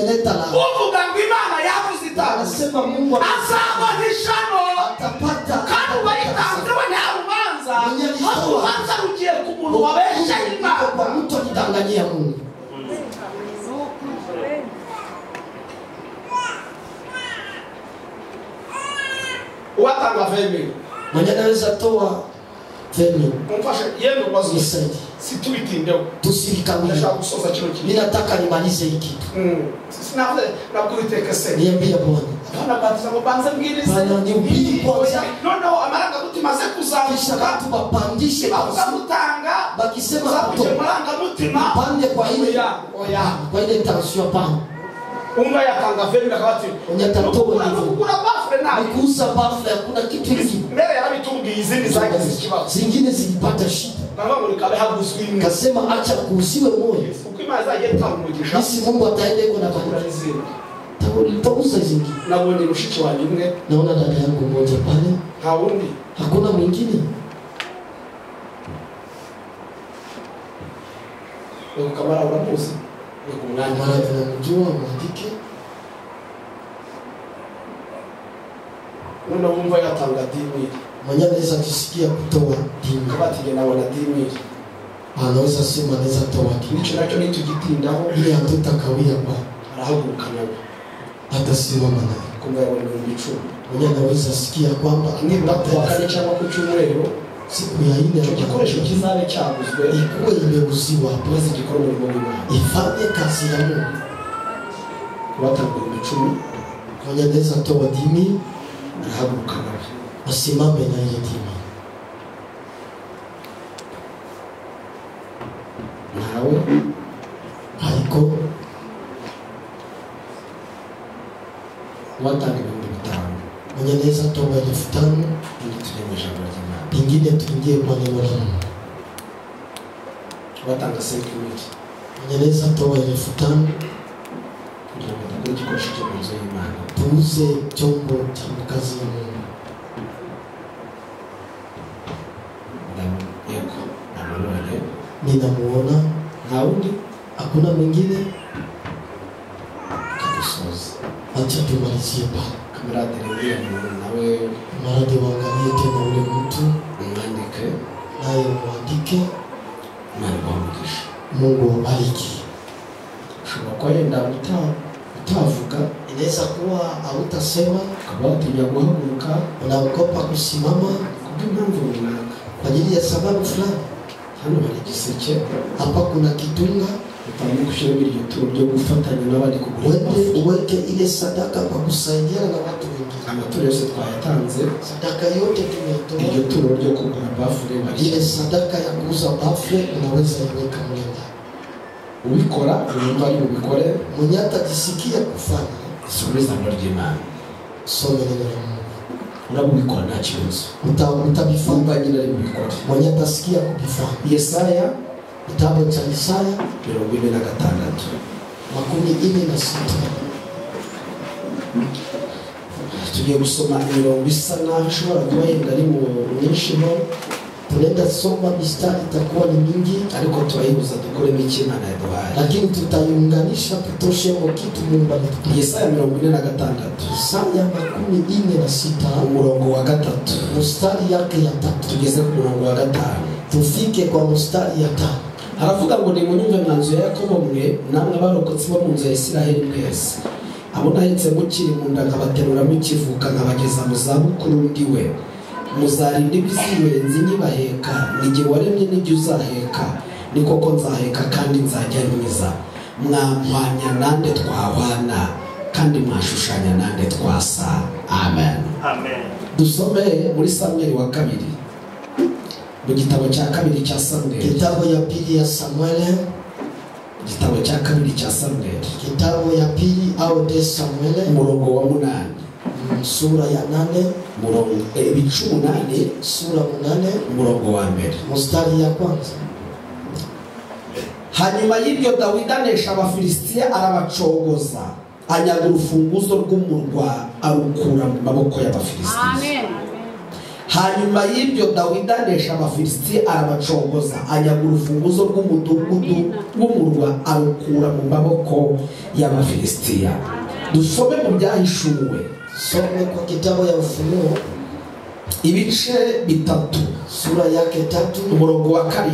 imeleta laana. Uvuga ngo Imana yavuze itavuze. Anasema Mungu azabona ishano atapata. Kandi uwayitanze we nta rubanza. Urubanza rugiye ku muntu wabesha Imana. Kwa mtu alidanganyia Mungu. Uwatanga 20,000. Mwenye anaweza toa 20,000. Mfashe yendo kwazo. Nisaidie. Situbitindeho. Tusilikawia. Ndashaka gusoza kino kintu. Mimi nataka nimalize hiki kitu. Sinavuze nabwira se. Niambie Bwana. Bwana batiza ngo banze mbwirize. Bwana nihubiri kwanza. Noneho amarangamutima aze Kisha kuzamuka. watu wapandishe Bavuga gutanga. Bakisema kutoa kutoa. amarangamutima. Pande kwa ile. Oya, oya. Kwa ile tension pana. Umwe yatanga 20,000 akabati. Mwenye atatoa hivyo. Kugura bafure nayo. Nikuuza bafure hakuna kitu hiki. Mbere yarabitubwiye izindi zagize ikibazo. Zingine zilipata shida. Naravuga ngo rikabe haguzwe imwe. Kasema acha kuuziwe moyo. Uko Imana izajya itanga umugisha. Jinsi Mungu ataenda iko na baraka. Izindi. Tauza zingine. Nabonye mushiki wanjye umwe. Naona dada yangu mmoja pale. Nta wundi. Hakuna mwingine. Yego kamara uramuzi. Yego umwanya. Mara tunamjua mwandike. None wumva yatanga 10,000. Mwenye anaweza kusikia kutoa 10,000. Kabatige nabona 10,000. Anaweza sema anaweza toa 10,000. Nicyo nacyo nitugitindaho. Ile hatutakawia kwa. Arahaguruka nawe. Atasimama naye. Kumva yabona 10,000. Mwenye anaweza sikia kwamba nibura kuwa kane cyangwa ku cyumweru siku ya ine icyo gikoresho kizabe cyaguzwe ikuwe imeuziwa maze gikore umurimo w'Imana ifanye kazi ya Mungu. Kubatanga 10,000. Mwenye anaweza toa 10,000 arahaguruka nawe. Asimame na ile 10,000. Nawe haiko watanga 5,000. Mwenye anaweza toa 5,000 ili tujye mu ijambo ry'Imana. Pengine tuingie kwa neno la Mungu. Watanga 5,000. Mwenye anaweza toa 5,000 kugira ngo tugure igikoresho cyo mu nzu y'Imana. Tuuze chombo cha kazi ya Mungu. Yego, namubonye. Ninamuona. Nta wundi? Hakuna mwingine? Kadusoza. Acha tumalizie pale. Kamarade rero muntu nawe Kamarade waangalie tena ule mtu umwandike naye umwandike. Imana iguhe umugisha. Mungu awabariki. Ushobora kuba yenda utavuga, inaweza kuwa hautasema, ukaba watinya guhaguruka, unaogopa kusimama kubw'impamvu runaka, kwa ajili ya sababu fulani. Hano hari igiseke, hapa kuna kitunga, utangiye gushyiramo iryo turo ryo gufatanya n'abandi kugura wende uweke ile sadaka kwa kusaidiana na watu wengine. Amaturo yose twayatanze, sadaka yote tumeitoa. Iryo turo ryo kugura bafure, ile sadaka ya kuuza bafure unaweza iweka mle ndani. Ubikora wumva ari bubikore, mwenye atajisikia kufanya, soma ijambo ry'Imana, soma neno la Mungu. Urabubikora nta kibazo, utabifanya wumva nyine ari bubikore. Mwenye atasikia kubifanya. Yesaya, kitabu cha Isaya 46 46. Tugiye gusoma imirongo isa naho ishobora kuba yenda ari mu myinshi ho. Tunaenda soma mistari itakuwa ni mingi, ariko turayihuza dukuremo icyo Imana yaduhaye, lakini tutaiunganisha tutoshemo kitu Mungu alitupa. Yesaya 46, Isaya 46 umurongo wa 3, mstari yake ya 3, tugeze ku murongo wa 5, tufike kwa mstari ya 5. Haravuga ngo nimunyumve mwa nzu ya Yakobo mwe, namwe abarokotsi bo mu nzu ya Isiraheli mwese, abo nahetse mukiri mu nda nkabaterura mukivuka nkabageza mu zabukuru ndiwe. Muzarinda iby'ingenzi nkibaheka, nijye waremye nijye uzaheka, ni koko nzaheka kandi nzajya nkiza. Mwampwanya nande twahwana, kandi mwashushanya nande twasa. Amen. Amen. Dusome muri Samweli wa kabiri, mu gitabo cya kabiri cya Samweli, kitabu ya pili ya Samueli, igitabo cya kabiri cya Samweli, kitabu ya pili au de Samueli, umurongo wa 8, sura ya 8, murongo ibice 8, sura 8, umurongo wa mbere, mstari ya kwanza. Hanyuma y'ibyo Dawidi anesha Abafilisitiya arabacogoza, anyaga urufunguzo rw'umurwa arukura mu maboko y'Abafilisitiya. Amen. Hanyuma y'ibyo Dawidi anesha Abafilisiti arabacogoza, anyaga urufunguzo rw'umudugudu w'umurwa arukura mu maboko y'Abafilisitiya. Dusome mu Byahishuwe. Some kwa kitabu ya Ufunuo ibice 3 sura yake 3 umurongo wa 7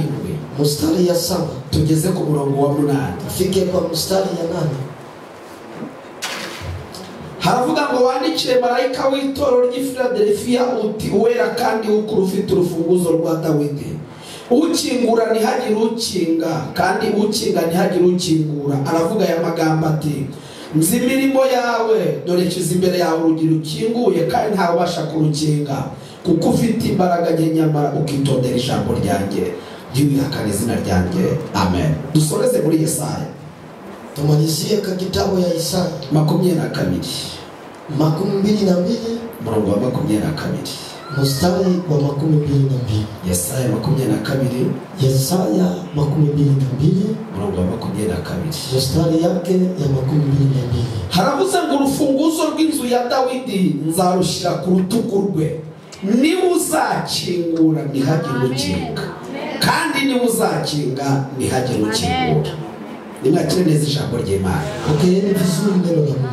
mstari ya 7 tugeze ku murongo wa 8. Tufike kwa mstari ya 8. Haravuga ngo wandikire marayika w'itorero ry'i Filadelfiya uti uwera kandi ukuru ufite urufunguzo rwa Dawidi, ukingura ntihagire ukinga kandi ukinga ntihagire ukingura. Aravuga aya magambo ati nzi imirimo yawe, dore nshyize imbere yawe urugi rukinguye kandi ntawubasha kurukinga, kuko ufite imbaraga nke nyamara ukitondera ijambo ryanjye ntiwihakane izina ryanjye. Amen. Dusoreze muri Yesaya. Tumalizie kwa kitabu ya Isaya 22 22 murongo wa 22 mstari wa 22. Yesaya 22 Yesaya 22 murongo wa 22 mstari yake ya 22. Haravuze ngo urufunguzo rw'inzu ya Dawidi nzarushyira ku rutugu rwe, niba uzakingura ntihagire ukinga, kandi niba uzakinga ntihagire ukingura. Nimwakire neza ijambo ry'Imana. Pokeeni vizuri neno la Mungu.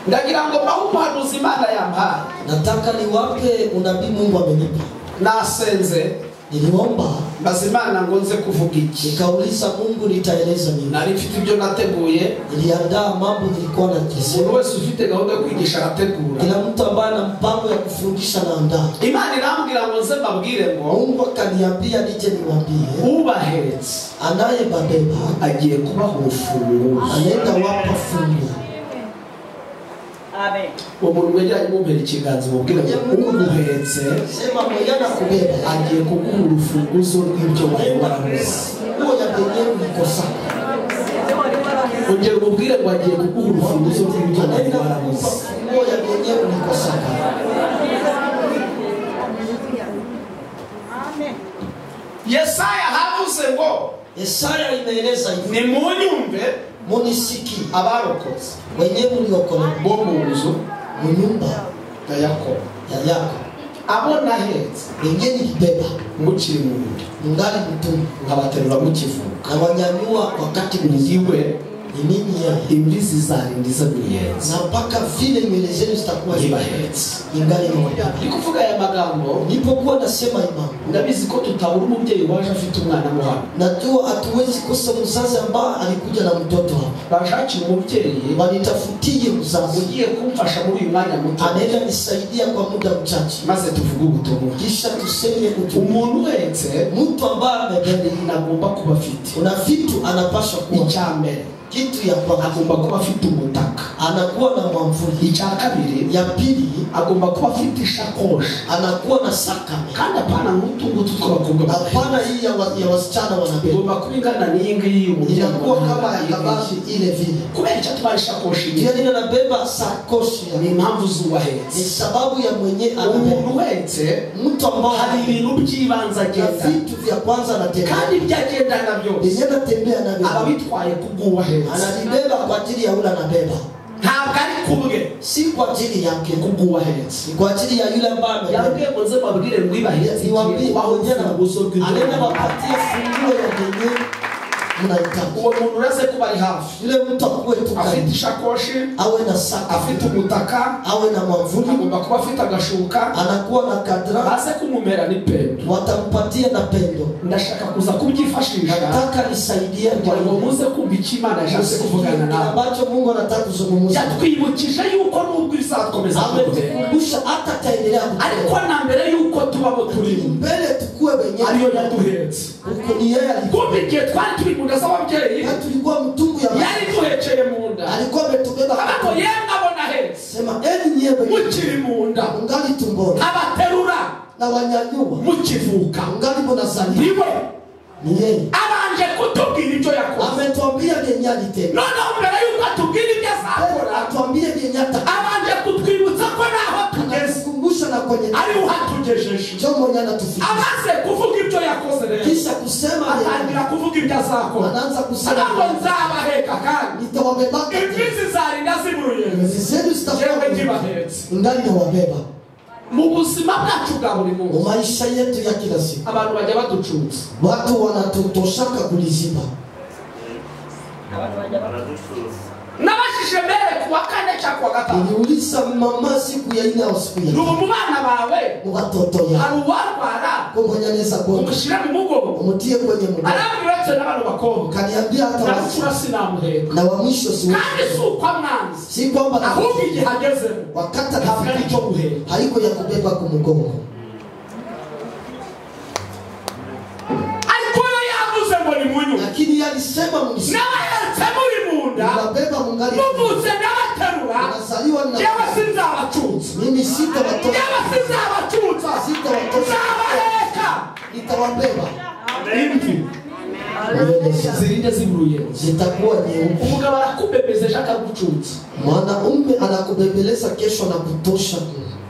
Ndagira ngo mbahe umuhanuzi Imana yampaye. Nataka niwape unabii Mungu amenipa. Nasenze, niliomba mbaza Imana ngo nze kuvuga iki. Nikauliza Mungu nitaeleza nini. Nari mfite ibyo nateguye. Niliandaa mambo nilikuwa na kesi. Umuntu wese ufite gahunda yo kwigisha arategura. Kila mtu ambaye ana mpango ya kufundisha anaandaa. Imana irambwira ngo nze mbabwire ngo Mungu akaniambia nije niwaambie ubahetse anayebabeba agiye kubaha urufunguzo, anaenda wapa funguo. Amen. Umuntu mwegeranye mumpera ikiganza mubwire ngo umuhetse sema mwenye anakubeba agiye kuguha urufunguzo rw'ibyo wari warabuze. Uwo yagenye mkosa. Ongera umubwire ngo agiye kuguha urufunguzo rw'ibyo wari warabuze. Uwo yagenye mkosa. Amen. Yesaya havuze ngo Yesaya imeeleza hivi, nimunyumve munisiki abarokotse wenye mliokolewa bo mu nzu mu nyumba ya Yakobo ya Yakobo, abo nahetse wenye nilibeba mukiri mu nda mungali mtumbo nkabaterura mukivuka nkabanyanyua wakati ndiwe ni mimi yeye imvi zizarinda miyenzi na mpaka vile nywele zenu zitakuwa ntibahetse. Ingali mwabeba. Ndi kuvuga aya magambo nilipokuwa nasema imam, ndabizi ko tutabura umubyeyi waje afite umwana muhano. Najua hatuwezi kosa mzazi ambaye alikuja na mtoto hapa. Bashakira umubyeyi wanitafutie mzazi ugiye kumfasha muri uyu mwanya muto, anaenda nisaidia kwa muda mchache, maze tuvuge ubutumwa kisha tuseme ubutumwa. Umuntu uhetse mtu ambaye amebeba agomba kuba afite una vitu anapaswa kuwa. Icya mbere kitu ya kwanza agomba kuba afite umutaka, anakuwa na mwamvuli. Icya kabiri ya pili agomba kuba afite ishakoshi, anakuwa na saka. Kandi apana nk'utungutu tw'abakobwa, hapana hii ya wasichana wanabeba, igomba kuba ingana n'iyi ngiyi y'umuryango, inakuwa kama ya kabati ile vile. Kubera icyo atwara ishakoshi ndio nina nabeba sakoshi ni impamvu z'uwahetse, ni sababu ya mwenye anabeba. Umuntu uhetse mtu ambaye hari ibintu by'ibanze agenda, vitu vya kwanza anatembea, kandi ibyo agendana byose yenye anatembea navyo ababitwaye kubw'uwahetse, anabibeba kwa ajili ya yule anabeba. Ntabwo ari kubwe, si kwa ajili yake, kubw'uwahetse, ni kwa ajili ya yule ambaye amebeba. Yambwiye ngo nze mbabwire ngo ibahetse, niwaambie urufunguzo anaenda wapatie funguo ya mwenye mnahitaji. Uwo muntu uraze kuba ari hafi, yule mtu akuwe tu karibu, afite ishakoshi, awe na saka, afite umutaka, awe na mwamvuli, agomba kuba afite agashuka, anakuwa na kadra, baze kumumera n'ipendo, watampatia na pendo. Ndashaka kuza kubyifashisha, nataka nisaidie kugira ngo muze kumva icyo Imana yashatse kuvugana nawe, ambacho Mungu anataka kuzungumza. Yatwibukije yuko nubwo izakomeza kutukumbusha hata taendelea kutukumbusha, ariko na mbere yuko tubabo turi mbele tukue wenyewe, ariyo yaduhetse, kuko ni yeye alikuwa. Igihe twari turi mu nda z'ababyeyi, tulikuwa mtumbu ya yari duhekeye mu nda, alikuwa ametubeba. Ariko yemwe abona ahetse, sema enyi nyewe mukiri mu nda, ungali tumboni, abaterura na wanyanyua mukivuka, ungali munazaliwa, niwe ni yeye. Abanje kutubwira ibyo yakoze, ametuambia vyenye alitenda. Noneho mbere yuko atubwira ibyo azakora, atuambie vyenye atakora, abanje kutwibutsa ko naho tugeze, kukumbusha na kwenye ari uhatugejeje, ndio mwenye anatufikisha. Amaze kuvuga ibyo yakoze rero, kisha kusema atangira kuvuga ibyo azakora, anaanza kusema ngo nzabaheka kandi nitawabeba, imvi zizarinda ziburuye, zenu zitakuwa ndani ndani wabeba. Mu buzima bwacu bwa buri munsi, Maisha yetu ya kila siku, abantu bajya baducutsa, watu wanatutoshaka kuliziba. Nabashije mbere kuwa kane cyangwa kuwa gatanu, niliuliza mama siku ya ine au siku ya tano, mu bana bawe mu batoto ya hari uwarwara kumonyanyeza gonjwa umushyira mu mugongo, umutie kwenye mgongo, arambwira uretse n'abana bakobwa, kaniambia hata na sinamuheka na wa mwisho si kandi si uko amwanzi, si kwamba ahubwo igihe agezemo wakati ntabwo ari icyo guheka, haiko ya kubeba ku mugongo. Ariko yo yavuze ngo ni munyu, lakini alisema munisi n'abahetse muri munda nabeba mungali muvutse n'abaterura, nazaliwa na jewe sinzabacutsa, mimi sitabatosha, jewe sinzabacutsa, sitabatosha, nzabaheka, nitawabeba. Imvi zirinde ziburuye zitakuwa nyeupe. Umugabo arakubebeza akagucutsa, mwanaume anakubembeleza kesho na kutosha.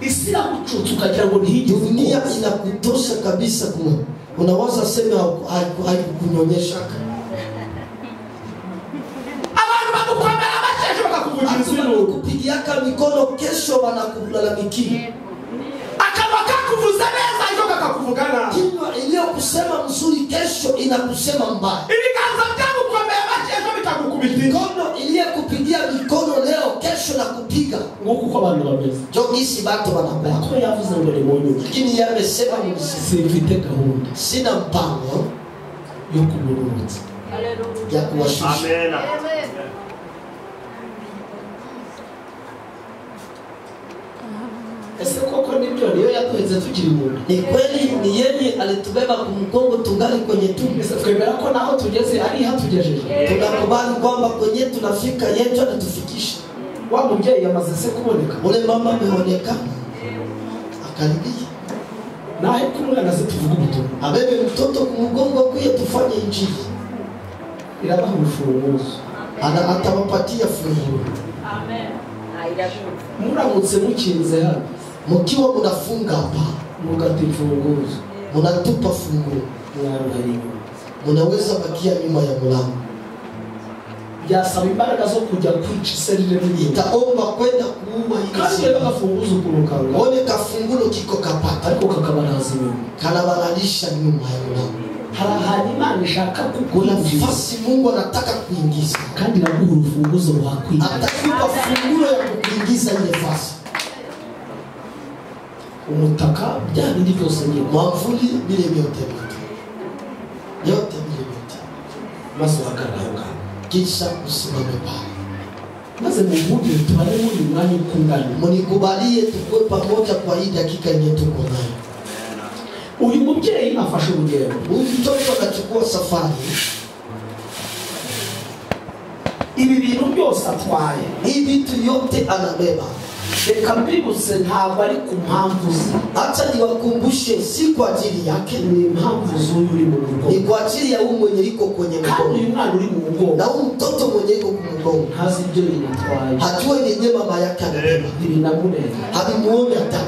Isi iragucutsa ukagira ngo ntiyigeze, dunia inakutosha kabisa, kuma unawaza sema haikukunyonyesha. Abantu bagukomera amashyi bakakuvugiriza induru, kupigiaka mikono kesho wanakulalamikia. Akanwa kakuvuza neza ejo kakakuvuga nabi, kinywa iliyokusema mzuri kesho inakusema mbaya. Ibiganza byagukomeye amashyi ejo bikagukubita, mikono iliyokupigia mikono leo kesho na kupiga. Nguko uko abantu bameze, njo gisi watu wanakuwa. Ko yavuze ngo ni munyu, lakini yeye amesema simfite gahunda, sina mpango yo kumurutsa, ya kuwashusha. Amen. Ese koko nibyo niyo yaduhetse tukiri mu nda? Ni kweli ni yeye alitubeba kumgongo tungali kwenye tumbo. Twemera ko naho tugeze ari hatugejeje. Tunakubali kwamba kwenye tunafika yeye anatufikisha. Wa mubyeyi yamaze se kuboneka? Ule mama ameonekana akaribia. Nahe kumwana se tuvuga ubutumwa. Abebe mtoto kumgongo kuye tufanye injili. Irabaha urufunguzo. Ana atawapatia funguo. Amen. Muramutse mukinze hano, mkiwa mnafunga hapa, mugata imfunguzo, mnatupa funguo, mnaweza bakia nyuma ya mlango. Byasaba imbaraga zo kujya kwica iserire nini, itaomba kwenda kuua ile kandi rero gafunguzo kurukanga, one kafungulo kiko kapata, ariko kakabaraza inyuma, kanabaralisha nyuma ya mlango. Hari ahantu Imana ishaka Kuna kukwinjiza, nafasi Mungu anataka kuingiza, kandi iraguha urufunguzo rwakwinjiza, atakupa funguo ya kukuingiza ile nafasi. Umutaka bya bindi byose nyine, mwamvuli bile vyote vyote vyote bile vyote, maze uhagarara aho ngaho, kisha usimame pale, maze muvuge tubane muri mwanya ukungana, munikubalie tukue pamoja kwa hii dakika yenye tuko nayo. Uyu mubyeyi afashe urugendo, huyu mtoto akachukua safari. Ibi bintu byose atwaye, hivi vitu yote anabeba. Reka mbibutse ntabwo ari ku mpamvu ze. Acha niwakumbushe, si kwa ajili yake, ni impamvu z'uyu uri mu mugongo, ni kwa ajili ya huyu mwenye iko kwenye mgongo. Kandi uyu mwana uri mu mugongo, na huyu mtoto mwenye iko ku mgongo ntazi ibyo binatwaye, hajue yenye mama yake anabeba, ntibinamureba, habimuone hata.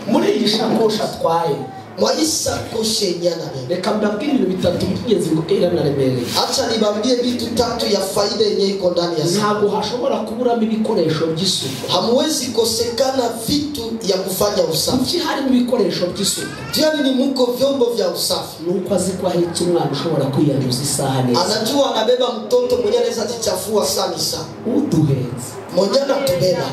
Muri iyi shakoshi atwaye, mwa hii sakoshi yenye anabeba, reka mbabwire ibintu bitatu by'ingenzi iranaremereye. Acha nibambie vitu tatu ya faida yenye iko ndani ya ntabwo hashobora kuburamo ibikoresho by'isuku. Hamuwezi kosekana vitu ya kufanya usafi. Kuki harimo ibikoresho by'isuku? Jani ni muko vyombo vya usafi. Nuko azi ko ahetse umwana ushobora kwiyanduza isaha neza. Anajua anabeba mtoto mwenye anaweza jichafua sana sana. Uduhetse mwenye anatubeba.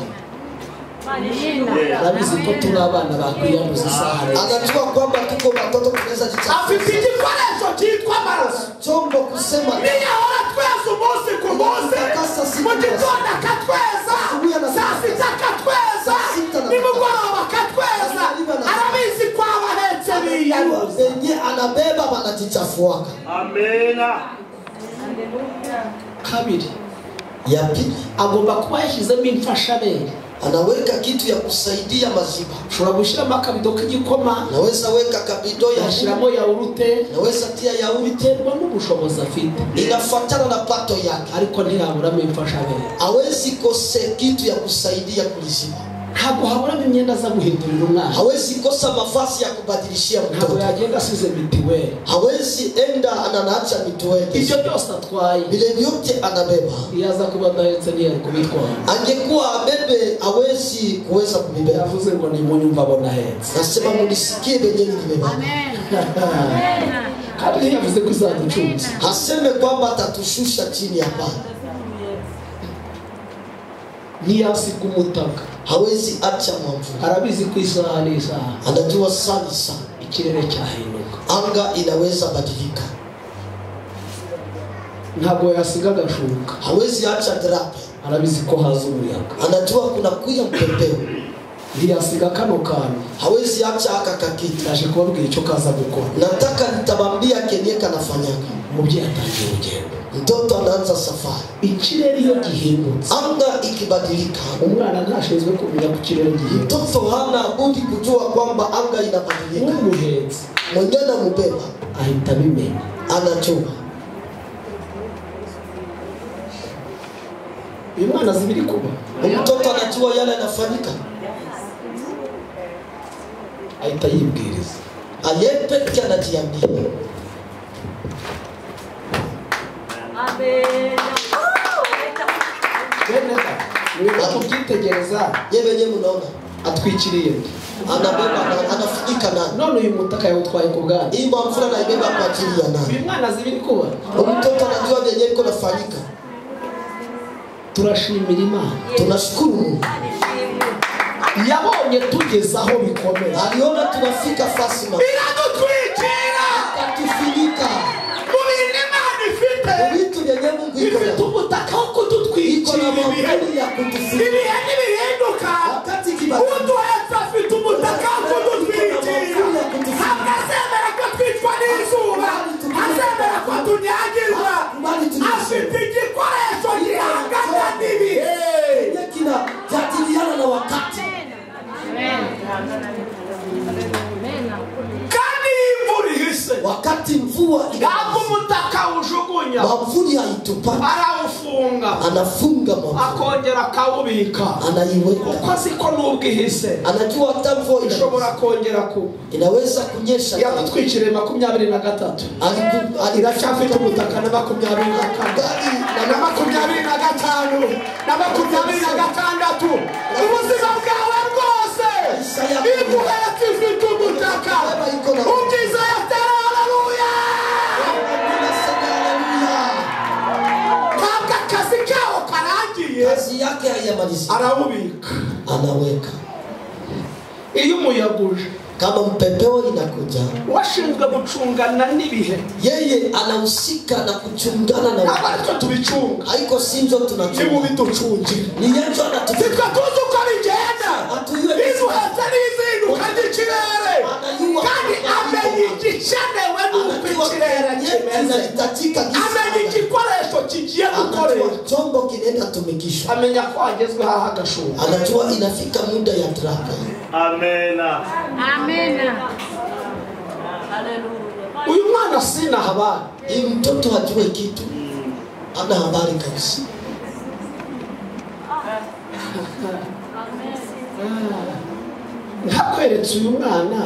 Arabizi ko turi abana bakwiyanduza isaha neza. Anajua kwamba tuko watoto tunaweza jichafua. Afite igikoresho cyitwa amaraso. Chombo kusema niyo tweza umunsi ku munsi, mu gitondo akatweza, saa sita akatweza, nimugoroba akatweza. Arabizi ko abahetse biyanduza, wenye anabeba wanajichafuaka. Amena. Kabiri ya pili, agomba kuba yashyizemo imfashabere. Anaweka kitu ya kusaidia maziba. Ushobora gushyiramo akabido k'igikoma, naweza weka kabido ya shyiramo yawurute, naweza tia yawurute, biterwa n'ubushobozi afite, inafuatana na pato yake, ariko ntiyaburamo imfashabere. Hawezi kose kitu ya kusaidia kuliziba. Ntabwo haburamo imyenda aza guhindurira umwana. Hawezi kosa mavazi ya kubadilishia Ntabwo mtoto. yagenda asize mitiweli. Hawezi enda ananaacha mituweli. Ibyo byose atwaye, Vile vyote anabeba. iyo aza kuba adahetse ntiyari kubitwara. Angekuwa abebe hawezi kuweza kubibeba. Yavuze ngo nimunyumva abo nahetse. Nasema munisikie venye nimebeba. Kandi ntiyavuze ko izaducuza. Haseme kwamba atatushusha chini, hapana. Ntiyasiga umutaka. Hawezi acha mwamvuli. Arabizi ko isaha n'isaha Anajua sana sana ikirere cyahinduka. anga inaweza badilika. Ntabwo yasiga agashuka. Hawezi acha drape. Arabizi ko haza umuyaga. Anajua kuna kuya mpepeo. Ntiyasiga kano kantu. Hawezi acha aka kakiti. Ndaje kubabwira icyo kaza gukora. Nataka nitabambia kenye kanafanyaga. Umubyeyi atangiye urugendo. Mtoto anaanza safari. Ikirere iyo gihindutse, Anga ikibadilika, umwana ntashinzwe kumenya ko ikirere gihindutse. mtoto hana budi kujua kwamba anga inabadilika. Umuhetse Mwenye anamubeba ahita abimenya. anajua. Uyu mwana azi ibiri kuba, Mtoto anajua yale yanafanyika. ahita yibwiriza. Aliye peke anajiambia. Bene data, mwibuke kubyitegereza. Yeye mwenyewe mnaona Atwikiriye nde? anabeba anafunika nani? None uyu mutaka yawutwaye ku bwanyu. Hii mwamvula anaibeba kwa ajili ya nani? Uyu mwana azi ibiri kuba. Mtoto anajua vyenye iko nafanyika. Turashimira Imana. Tunashukuru Mungu. Yabonye tugeze aho bikomeye, Aliona tunafika fasi na iradutwikira. akatufunika. Mu bintu Imana ifite, Vitu vyenye Mungu iko ifite na umutaka wo iko kudutwikira na ibihe. mwamvuli ya kutufunika. Ibihe ntibihinduka, Wakati kibadilika, uduhetse afite umutaka wo kudutwikira. Ntabwo azemera ko twicwa n'izuba, azemera ko tunyagirwa. kubali Afite igikoresho gihangana n'ibihe. Kenye kinajadiliana na wakati. Kandi iyo imvura ihise, Wakati mvua ntabwo inanyesha, umutaka awujugunya, mwamvuli haitupani, arawufunga, anafunga mwamvuli, akongera akawubika, anaiweka. kuko azi ko nubwo ihise Anajua hata mvua ishobora kongera kugwa. inaweza kunyesha tena. Yadutwikiriye 23, iracyafite umutaka na 24 Gari na 25 na 26. Ubuzima bwawe bwose iguhetse ifite umutaka. Ubwiza yatera haleluya. Nasema haleluya. Ntabwo akazi kawo karangiye, Kazi yake haiyamalizika, arawubika. anaweka. Iyo umuyaga uje, Kama mpepeo inakuja, washinzwe gucungana n'ibihe. yeye anahusika na kuchungana na Ntabwo wakati. aritwe tubicunga, Haiko sinjo ni tunachunga, mubiducungira. ni yeye anatuchunga. Sitwe tuzi uko bigenda. Atuyue Iduhetse n'izinduka ry'ikirere, kandi amenya igikenewe n'uko anajua ikirere kenye kimeze, kinahitajika amenya gisi, igikoresho kigiye gukoreshwa, anajua chombo kinaenda tumikishwa, amenya ko hagezweho aho agashuka. anajua inafika muda ya draka. Amena. Uyu mwana sina habari. Hii mtoto hajue kitu, ana habari kabisa. Ntakweretse uyu mwana,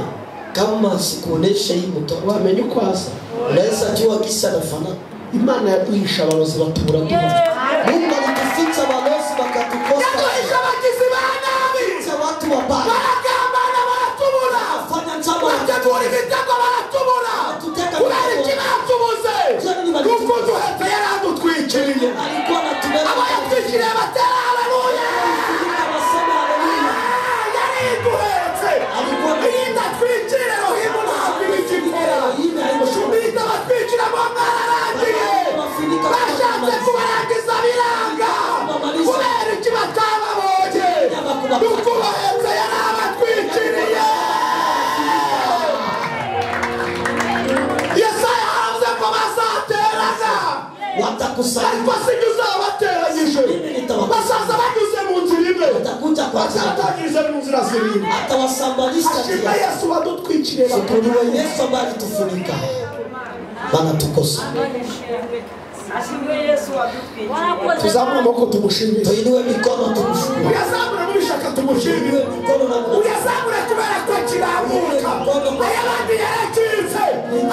Kama sikuonesha hii mtoto, wamenya uko asa. unaweza jua kisa anafanana. Imana yaduhisha abarozi batubura duhari. Mungu alituficha balozi bakatukosa, yaduhisha abagizi ba nabi, ficha watu wabaya, baragambana baratubura, fanya njama, bategura imitego baratubura. tuteka Kubera iki batubuze? Kuko uduhetse yaradutwikiriye. alikuwa anatubeba. Abo yatwikiriye batera haleluya. Wasema haleluya. Yari iduhetse. Iyo idatwikira Elohimu ntabwo iba igikora. Shumbita batwikira mo mwararangiye. Bashatse kubarangiza biranga. Kubera iki batababonye? Kuko ubahetse yarabatwikiriye. Yesaya aravuze ko bazaterana, Watakusanyika, ariko sijye uzabateranyije. Bazaza banyuze mu nzira imwe, watakuja kwa ajili, bazatangirize mu nzira zirindwi. atawasambalisha Ashimwe njia. Yesu wadutwikiriye. Shukuriwe Yesu ambaye alitufunika, wanatukosa. Tuzamure amaboko tumushimire. Tuinue mikono tumshukuru. Uyazamure mubishaka tumushimire. Uyazamure kubera ko akiramuka. Aya bandi yaracitse.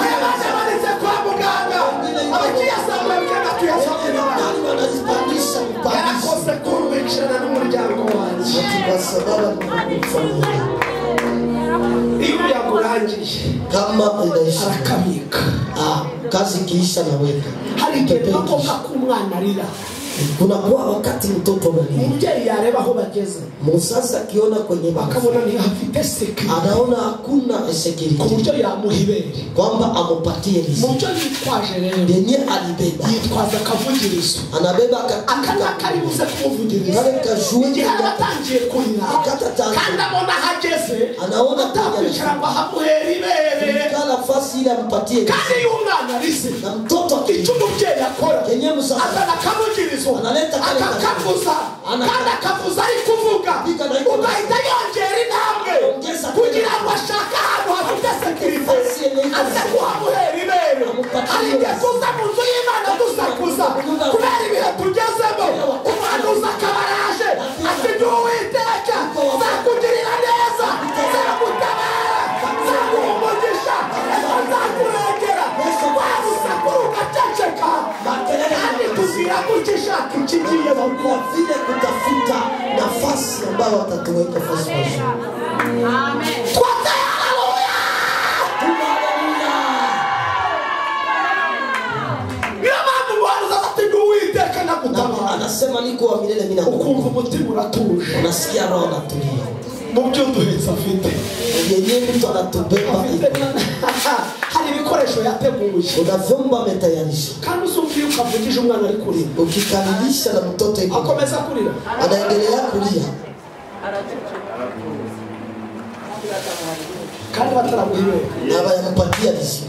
Aya bandi amanitse kwa muganga. Abakiyazamura bikanga tuyazamura. Yarakoze kurubikirana n'umuryango wanjye. Kwa sababu nimefanya. Iyo umuryango urangiye kama inaisha arakabika. Kazi ikiisha naweka. Hari igihe biba ngombwa ko umwana arira. Kunakuwa wakati mtoto analia. Umubyeyi yareba aho bageze. Mzazi akiona kwenye akabona ntihafite security. Anaona hakuna security. Ku buryo yamuha ibere. Kwamba amupatie riziki. Mu byo yitwaje rero. Yenye alibeba. Yitwaza akavugirizo. Anabeba akana karibuze kumuvugiriza. Kale kajue igihe atangiye kurira. Kandi abona ahageze. Anaona atakwicara ngo ahamuhere ibere. Kala nafasi ile ampatie. Kandi iyo umwana arize. Na mtoto icyo umubyeyi akora. Yenye mzazi. Azana akavugirizo. Analeta kale akakavuza. Kandi akavuza ari kuvuga. Ugahita yongera intambwe kugira ngo ashake ahantu hafite sekirite aze kuhamuhera ibere. Hari igihe tuza mu nzu y'Imana dusakuza kubera ibihe tugezemo. Umuhanuzi akaba araje ati ndi Uwiteka nzakugirira neza, nzagutabara, nzaguha umugisha, ejo nzakurengera. Wa rusaku rugaceceka. Kandi tuzira gukishaka ikigiye gukora vile kutafuta nafasi ambayo watatuweka fasi mazuri. Amen. Twateye haleluya. Haleluya. Niyo mpamvu umuhanuzi ati ndi Uwiteka ndagutabara. Anasema niko wa milele mimi nakukumbuka. Ukumva umutima uratuje. Unasikia roho inatulia. Mu byo duhetse afite. Yenyewe mtu anatubeba. Hari ibikoresho yateguye. Kuna vyombo ametayarisha. Kandi uzumva iyo ukavugije umwana ari kurira. Ukikamilisha na mtoto yuko. Akomeza kurira. Anaendelea kulia. Kandi bataramuha ibere. Na bayampatia riziki.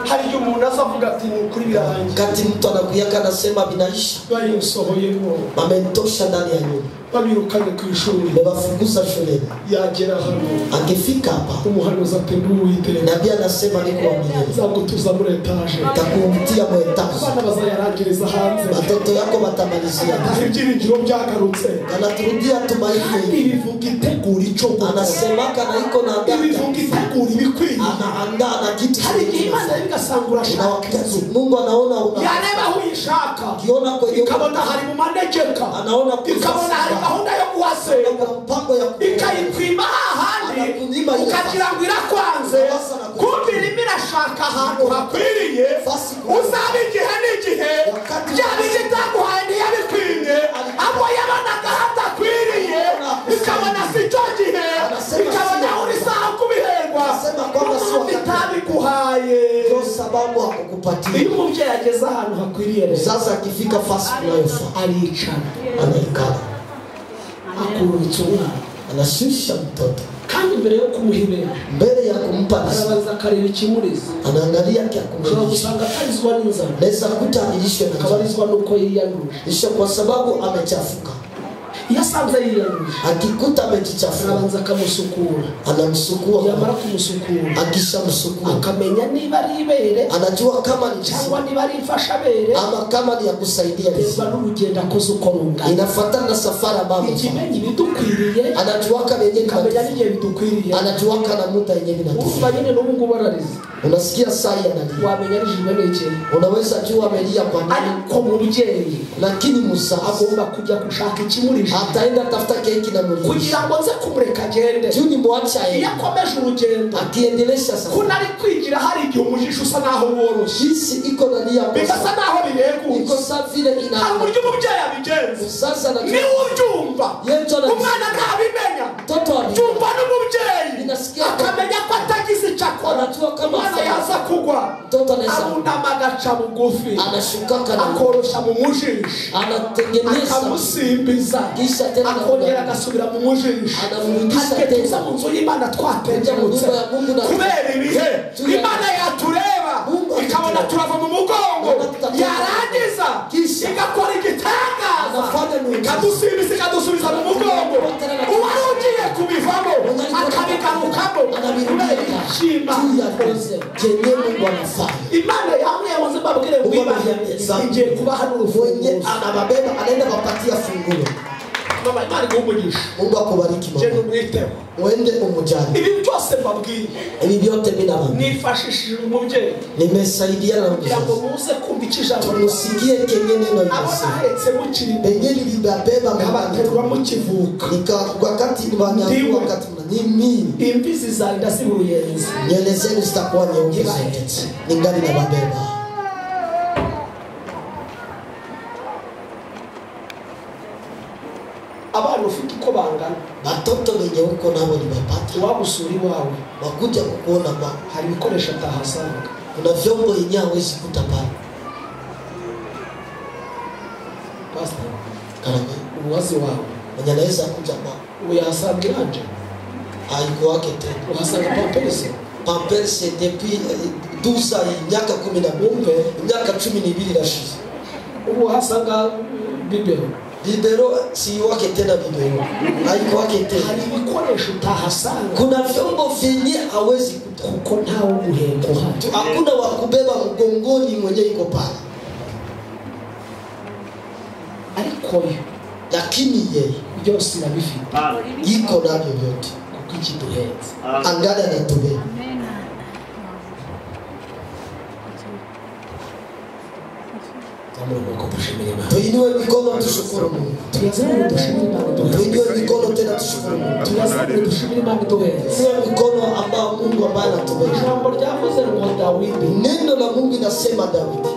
Hari igihe umuntu azavuga ati ni ukuri birarangiye. Kati mtu anakuyaka anasema binaisha. Bayinsohoyemo. Bamenitosha ndani ya nyumba. Babirukanye ku ishuri. Bebafukuza shuleni. Yagera hano. Angefika hapa. Umuhanuzi ati ndi Uwiteka. Nabii anasema niko wa milele. Nzagutuza muri etaje. Nitakutia mu etaje. Abana bazayarangiriza hanze. Watoto yako batamalizia. Ibyiringiro byagarutse. Anaturudia tumaini. Kandi bivuga itegura icyo gukora. Anasemaka na iko na andaa. Ibivuga itegura ibikwiye. Anaandaa na kitu. Hari igihe Imana igasanga urashaka inzu. Mungu anaona una. Yareba aho uyishaka. Kiona kwenye. Ikabona hari mu manegeka. Anaona ikabona hari gahunda yo kuhasenga. Mpango ya ikayikwima hahandi ukagira ngo irakwanze, kumbe irimo irashaka ahantu hakwiriye. Uzaba igihe n'igihe bya bindi itaguhaye ntiyabikwimye, abo yabonaga hadakwiriye ikabona si cyo gihe, ikabona uri saha kubiherwa n'ubundi itabiguhaye. Ndio sababu hakukupatia. Iyo umubyeyi ageze ahantu hakwiriye rero, sasa akifika fasi kunayofaa aricara, anaikala, akurutsa umwana, anashusha mtoto. Kandi mbere yo kumuha ibere, mbere ya kumpa arabanza akareba ikimuriza. Anaangalia kya kumuriza. Ushobora gusanga atarizwa n'inzara. Naweza kuta alilishwe na akabarizwa nuko yiyanduje. Isha kwa sababu amechafuka. Iyo asanze yiyanduje, akikuta amejichafua, arabanza akamusukura. Anamsukua. Yamara kumusukura, akishamsukua, akamenya niba ari ibere, anajua kama ni cyangwa niba ari imfashabere, ama kama ni ya kusaidia. Biterwa n'urugendo akoze uko rungana. Inafuatana na safari ambayo ikimenya ibidukwiriye, anajuaka yenyewe, akamenya n'igihe bidukwiriye, anajuaka na muda yenyewe vinatufaa. Urumva nyine n'ubu ngubu ararize. Unasikia saa hii analia. Wamenya arijijwe n'iki? Unaweza jua amelia kwa nini. Ariko mubyeyi, lakini mzazi agomba kujya gushaka ikimurije. Ataenda tafuta keki na murije. Kugira ngo nze kumureka agende. Juu nimwache aende. Iyo akomeje urugendo, akiendelesha safari. Kuna ari kwigira hari igihe umujisho usa naho woroshye. Jinsi iko ndani ya bigasa naho biregutse. Iko sa vile ina. Hari uburyo umubyeyi abigenza. Sasa na niwe ubyumva. Umwana ntabimenya. Mtoto abyumva n'umubyeyi. Akamenya ko atagize icyo akora. Umwana yaza kugwa. Mtoto anaweza arunama agaca bugufi. Anashuka kana akorosha mu mujisho. Anatengeneza. Akamusimbiza. Kisha tena akongera agasubira mu mujisho. Anamrudisha tena. Tuza mu nzu y'Imana twatengemutse. Kubera ibihe Imana yatureba ikabona turava mu mugongo, yarangiza igakora igitangaza ikadusimbiza ikadusubiza mu mugongo. Uwari ugiye kubivamo akabigarukamo kubera ishima chenye Mungu anafanya. Imana yamwe yahoze mbabwira alikuwa ameviambia Igiye kubaha mwenye n'urufunguzo. Anababeba anaenda wapatia funguo. Mama, Imana iguhe umugisha. Mungu akubariki Genda mama. umwiteho. Uende umujali. Ibi byose mbabwiye Ibi vyote mimi nawaambia. Nifashishije umubyeyi Nimesaidiana na kugira ngo mzazi. muze kumva icyo ijambo Tumusikie kenye neno abo linasema. nahetse mukiri Penye nilibabeba nkabaterura mukivuka. Nika wakati wanyanyua wakati ni mimi. Imvi zizarinda ziba uruyenzi. Nywele zenu zitakuwa nyeupe zote. Ningali nababeba. Abana ufite uko bangana. Watoto wenye uko nao nimepata. Uwagusura iwawe. Wakuja kukuona kwako. Hari ibikoresho atahasanga. Kuna vyombo yenyewe hawezi kuta pale. Pastor, Karame. Uwazi wawe. Mwenye anaweza kuja kwako. Ubu yahasanga iranje. Haiko wake tena. Uhasanga pamperse. Pamperse depuis 12 ans, miaka 12, miaka 12 irashize. Ubu uhasanga bibero. Bibero si wake tena bibero. Haiko wake tena. Hari ibikoresho utahasanga. Kuna vyombo vyenye hawezi kuta. Kuko ntawe uguheka uhari. Hakuna wa kubeba mgongoni mwenye iko pale. Ariko yo lakini yeye byose irabifite. Iko navyo vyote. Kuko ikiduhetse. Angana na tubebe. Tuinue mikono tushukuru Mungu. Tuinue mikono tena tushukuru Mungu. Tuinue mikono ambao Mungu ambaye anatubeba. Neno la Mungu inasema Daudi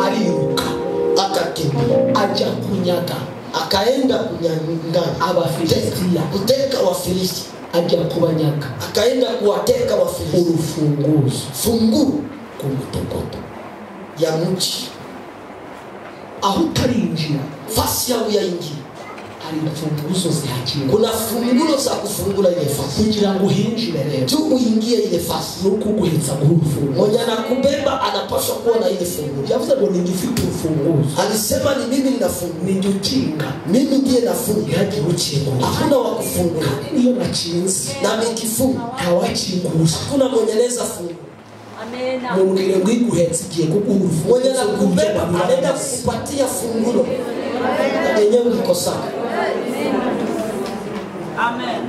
aliruka akakimbia aja kunyaga akaenda kunyang'anya Abafilistia kuteka Wafilisti aja kubanyaga akaenda kuwateka Wafilisti. Urufunguzo funguo ku mutogoto ya mji aho utarinjira fasi yao yaingia hari imfunguzo zihakinga. Kuna funguo za kufungula ile fasi kugira ngo uhinjire rero tu uingie ile fasi nuko uguhetsa guha urufunguzo. Mwenye anakubeba anapaswa kuwa na ile funguo. Yavuze ngo ninjye ufite urufunguzo. Alisema ni mimi nina funguo. Ninjye ukinga. Mimi ndiye nafunga. Ntihagire ukingura. Hakuna wa kufungula. Kandi niyo nakinze na nikifunga ntawakingura. Hakuna mwenye anaweza fungua. Mubwire ngo iguhetse igiye kuguha urufunguzo. Mwenye anakubeba anaenda kukupatia funguo yenyewe ulikosaka. Amen.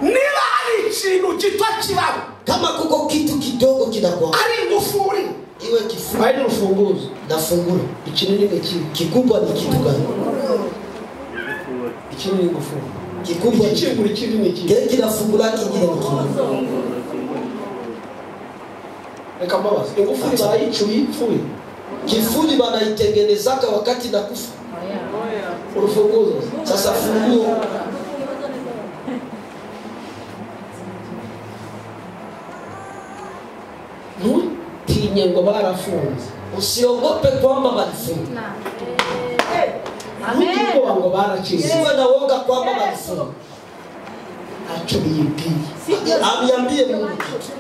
Niba hari ikintu gito kibaho, kama kuko kitu kidogo kinakuwa ari ingufuri iwe kifuri ari urufunguzo na funguo, ikinini ni iki? Kikubwa ni kitu gani? Ikinini ingufuri, kikubwa ikingura ikindi ni iki? Kile kinafungula kingine ni kingine. Reka mbabaze, ingufuri barayicuye ipfuye. Kifuli wanaitengenezaka wakati nakufa. Urufunguzo sasa funguo ntutinye ngo barafunze. Usiogope kwamba walifunga. Ntugire ubwoba ngo barakinze. Usiwe na woga kwamba walifunga. Ntacyo biyibwiye. Amiambie Mungu kitu.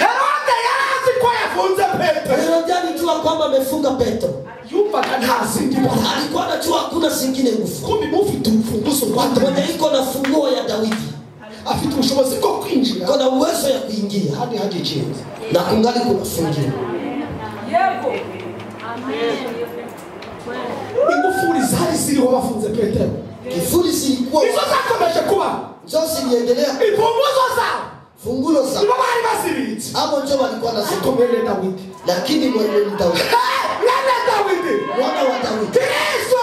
Herode yarazi ko yafunze Petro. Herode alijua kwamba amefunga Petro. Yumvaga nta zindi mbaraga. Alikuwa anajua hakuna zingine nguvu. Kumbe mufite urufunguzo rwa Dawidi. Mwenye iko na funguo ya Dawidi. Afite ubushobozi bwo kwinjira. Kuna uwezo ya kuingia. Kandi hagikinze. Na kungali kunafungiwa. Yego. Amen. Ingufuri zari ziriho bafunze Petero. Kifuri zilikuwa. Izo zakomeje kuba. Zo ziliendelea. Imfunguzo zao. Funguo za. Nibo bari bazibitse. Hapo ndio walikuwa na Ariko mwene Dawidi. Lakini mwene Dawidi. Mwene Dawidi. Mwana wa Dawidi. Kristo.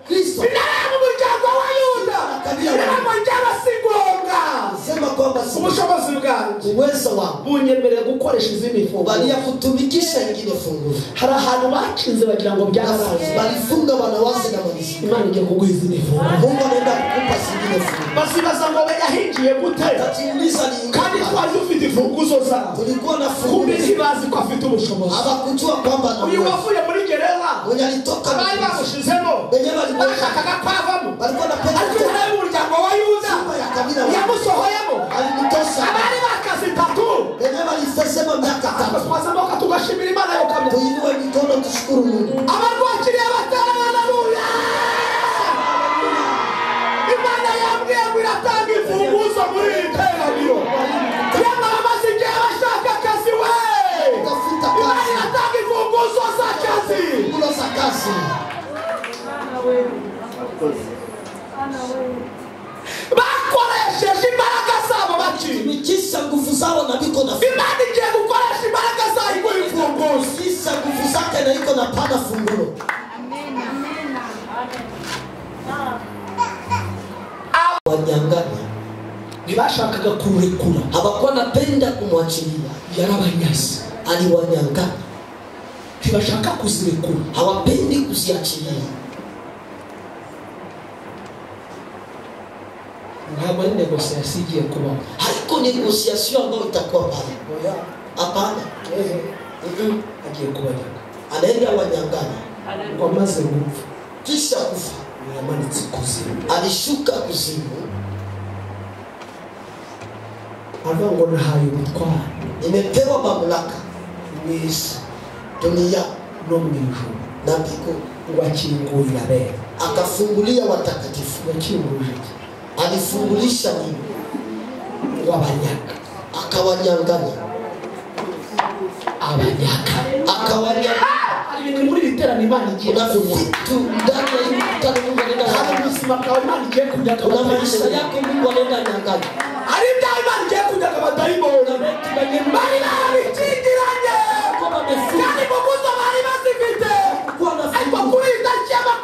Kristo. Intare mu muryango wa Yuda. Intare mu muryango singonga. Sema kwamba si ubushobozi bwanjye. Uwezo wangu bunyemereye gukoresha izindi funguo. Balia kutumikisha ingine funguo. Hari ahantu bakinze bagira ngo byararanze. Balifunga wanawazi na malizi. Imana igiye kuguha izindi funguo. Mungu anaenda kukupa zingine funguo. Basibaza ngo yahinjiye gute? Tajiuliza ni kandi twari dufite imfunguzo zabo. Tulikuwa na funguo. Kumbe ntibazi ko afite ubushobozi. Abakujua kwamba uyu wavuye muri gereza. Mwenye alitoka bari bamushizemo. Wenye walikuwa bashakaga ko avamo. Walikuwa na pesa. Ariko intare y'umuryango wa Yuda yamusohoyemo. Alimtosa. Abari bakazi tatu. Wenye walisema miaka tatu. Twazamuka tugashimira Imana yo kamya. Tuinue mikono tushukuru Mungu. Abarwakiriye batera haleluya. Imana yambwiye ngo iratanga imfunguzo muri iri kazi. Bakoresheje imbaraga zabo batumikisha nguvu zao na biko na Imana igiye gukoresha imbaraga zayo iguha imfunguzo. Kisha nguvu zake na iko na pana fungulo. Amen. Amen. Wanyang'anya ntibashakaga kurekura, hawakuwa napenda kumwachilia, yarabanyase, aliwanyang'anya. Ntibashaka kuzirekura, hawapendi kuziachilia. Ntabwo ari negosiasiyo igiye kubaho, haiko negosiasiyo ambayo itakuwa pale. Hapana, agiye kubanyaga, anaenda wanyang'anya. Ngo amaze gupfa, kisha kufa, yamanitse kuzimu, alishuka kuzimu. Aravuga ngo nahaye ubutware, nimepewa mamlaka mu isi, dunia no mu ijuru na mbinguni. Ngo akingurira abera, akafungulia watakatifu. Yakingurije iki? Alifungulisha nini? Ngo abanyaga, akawanyang'anya, abanyaga, akawanyang'anya. Hari ibintu muri iri teraniro Imana igiye Kuna kunywa. vitu ndani ya hii mkutano Mungu anaenda Hari nyang'anya. ubuzima bwawe Imana igiye kunyaga, Kuna maisha yako Mungu anaenda nyang'anya. Hari ibyaha Imana igiye kunyaga abadayimoni bari barabikingiranye kandi imfunguzo bari bazifite, ariko kuri iyi tariki ya 21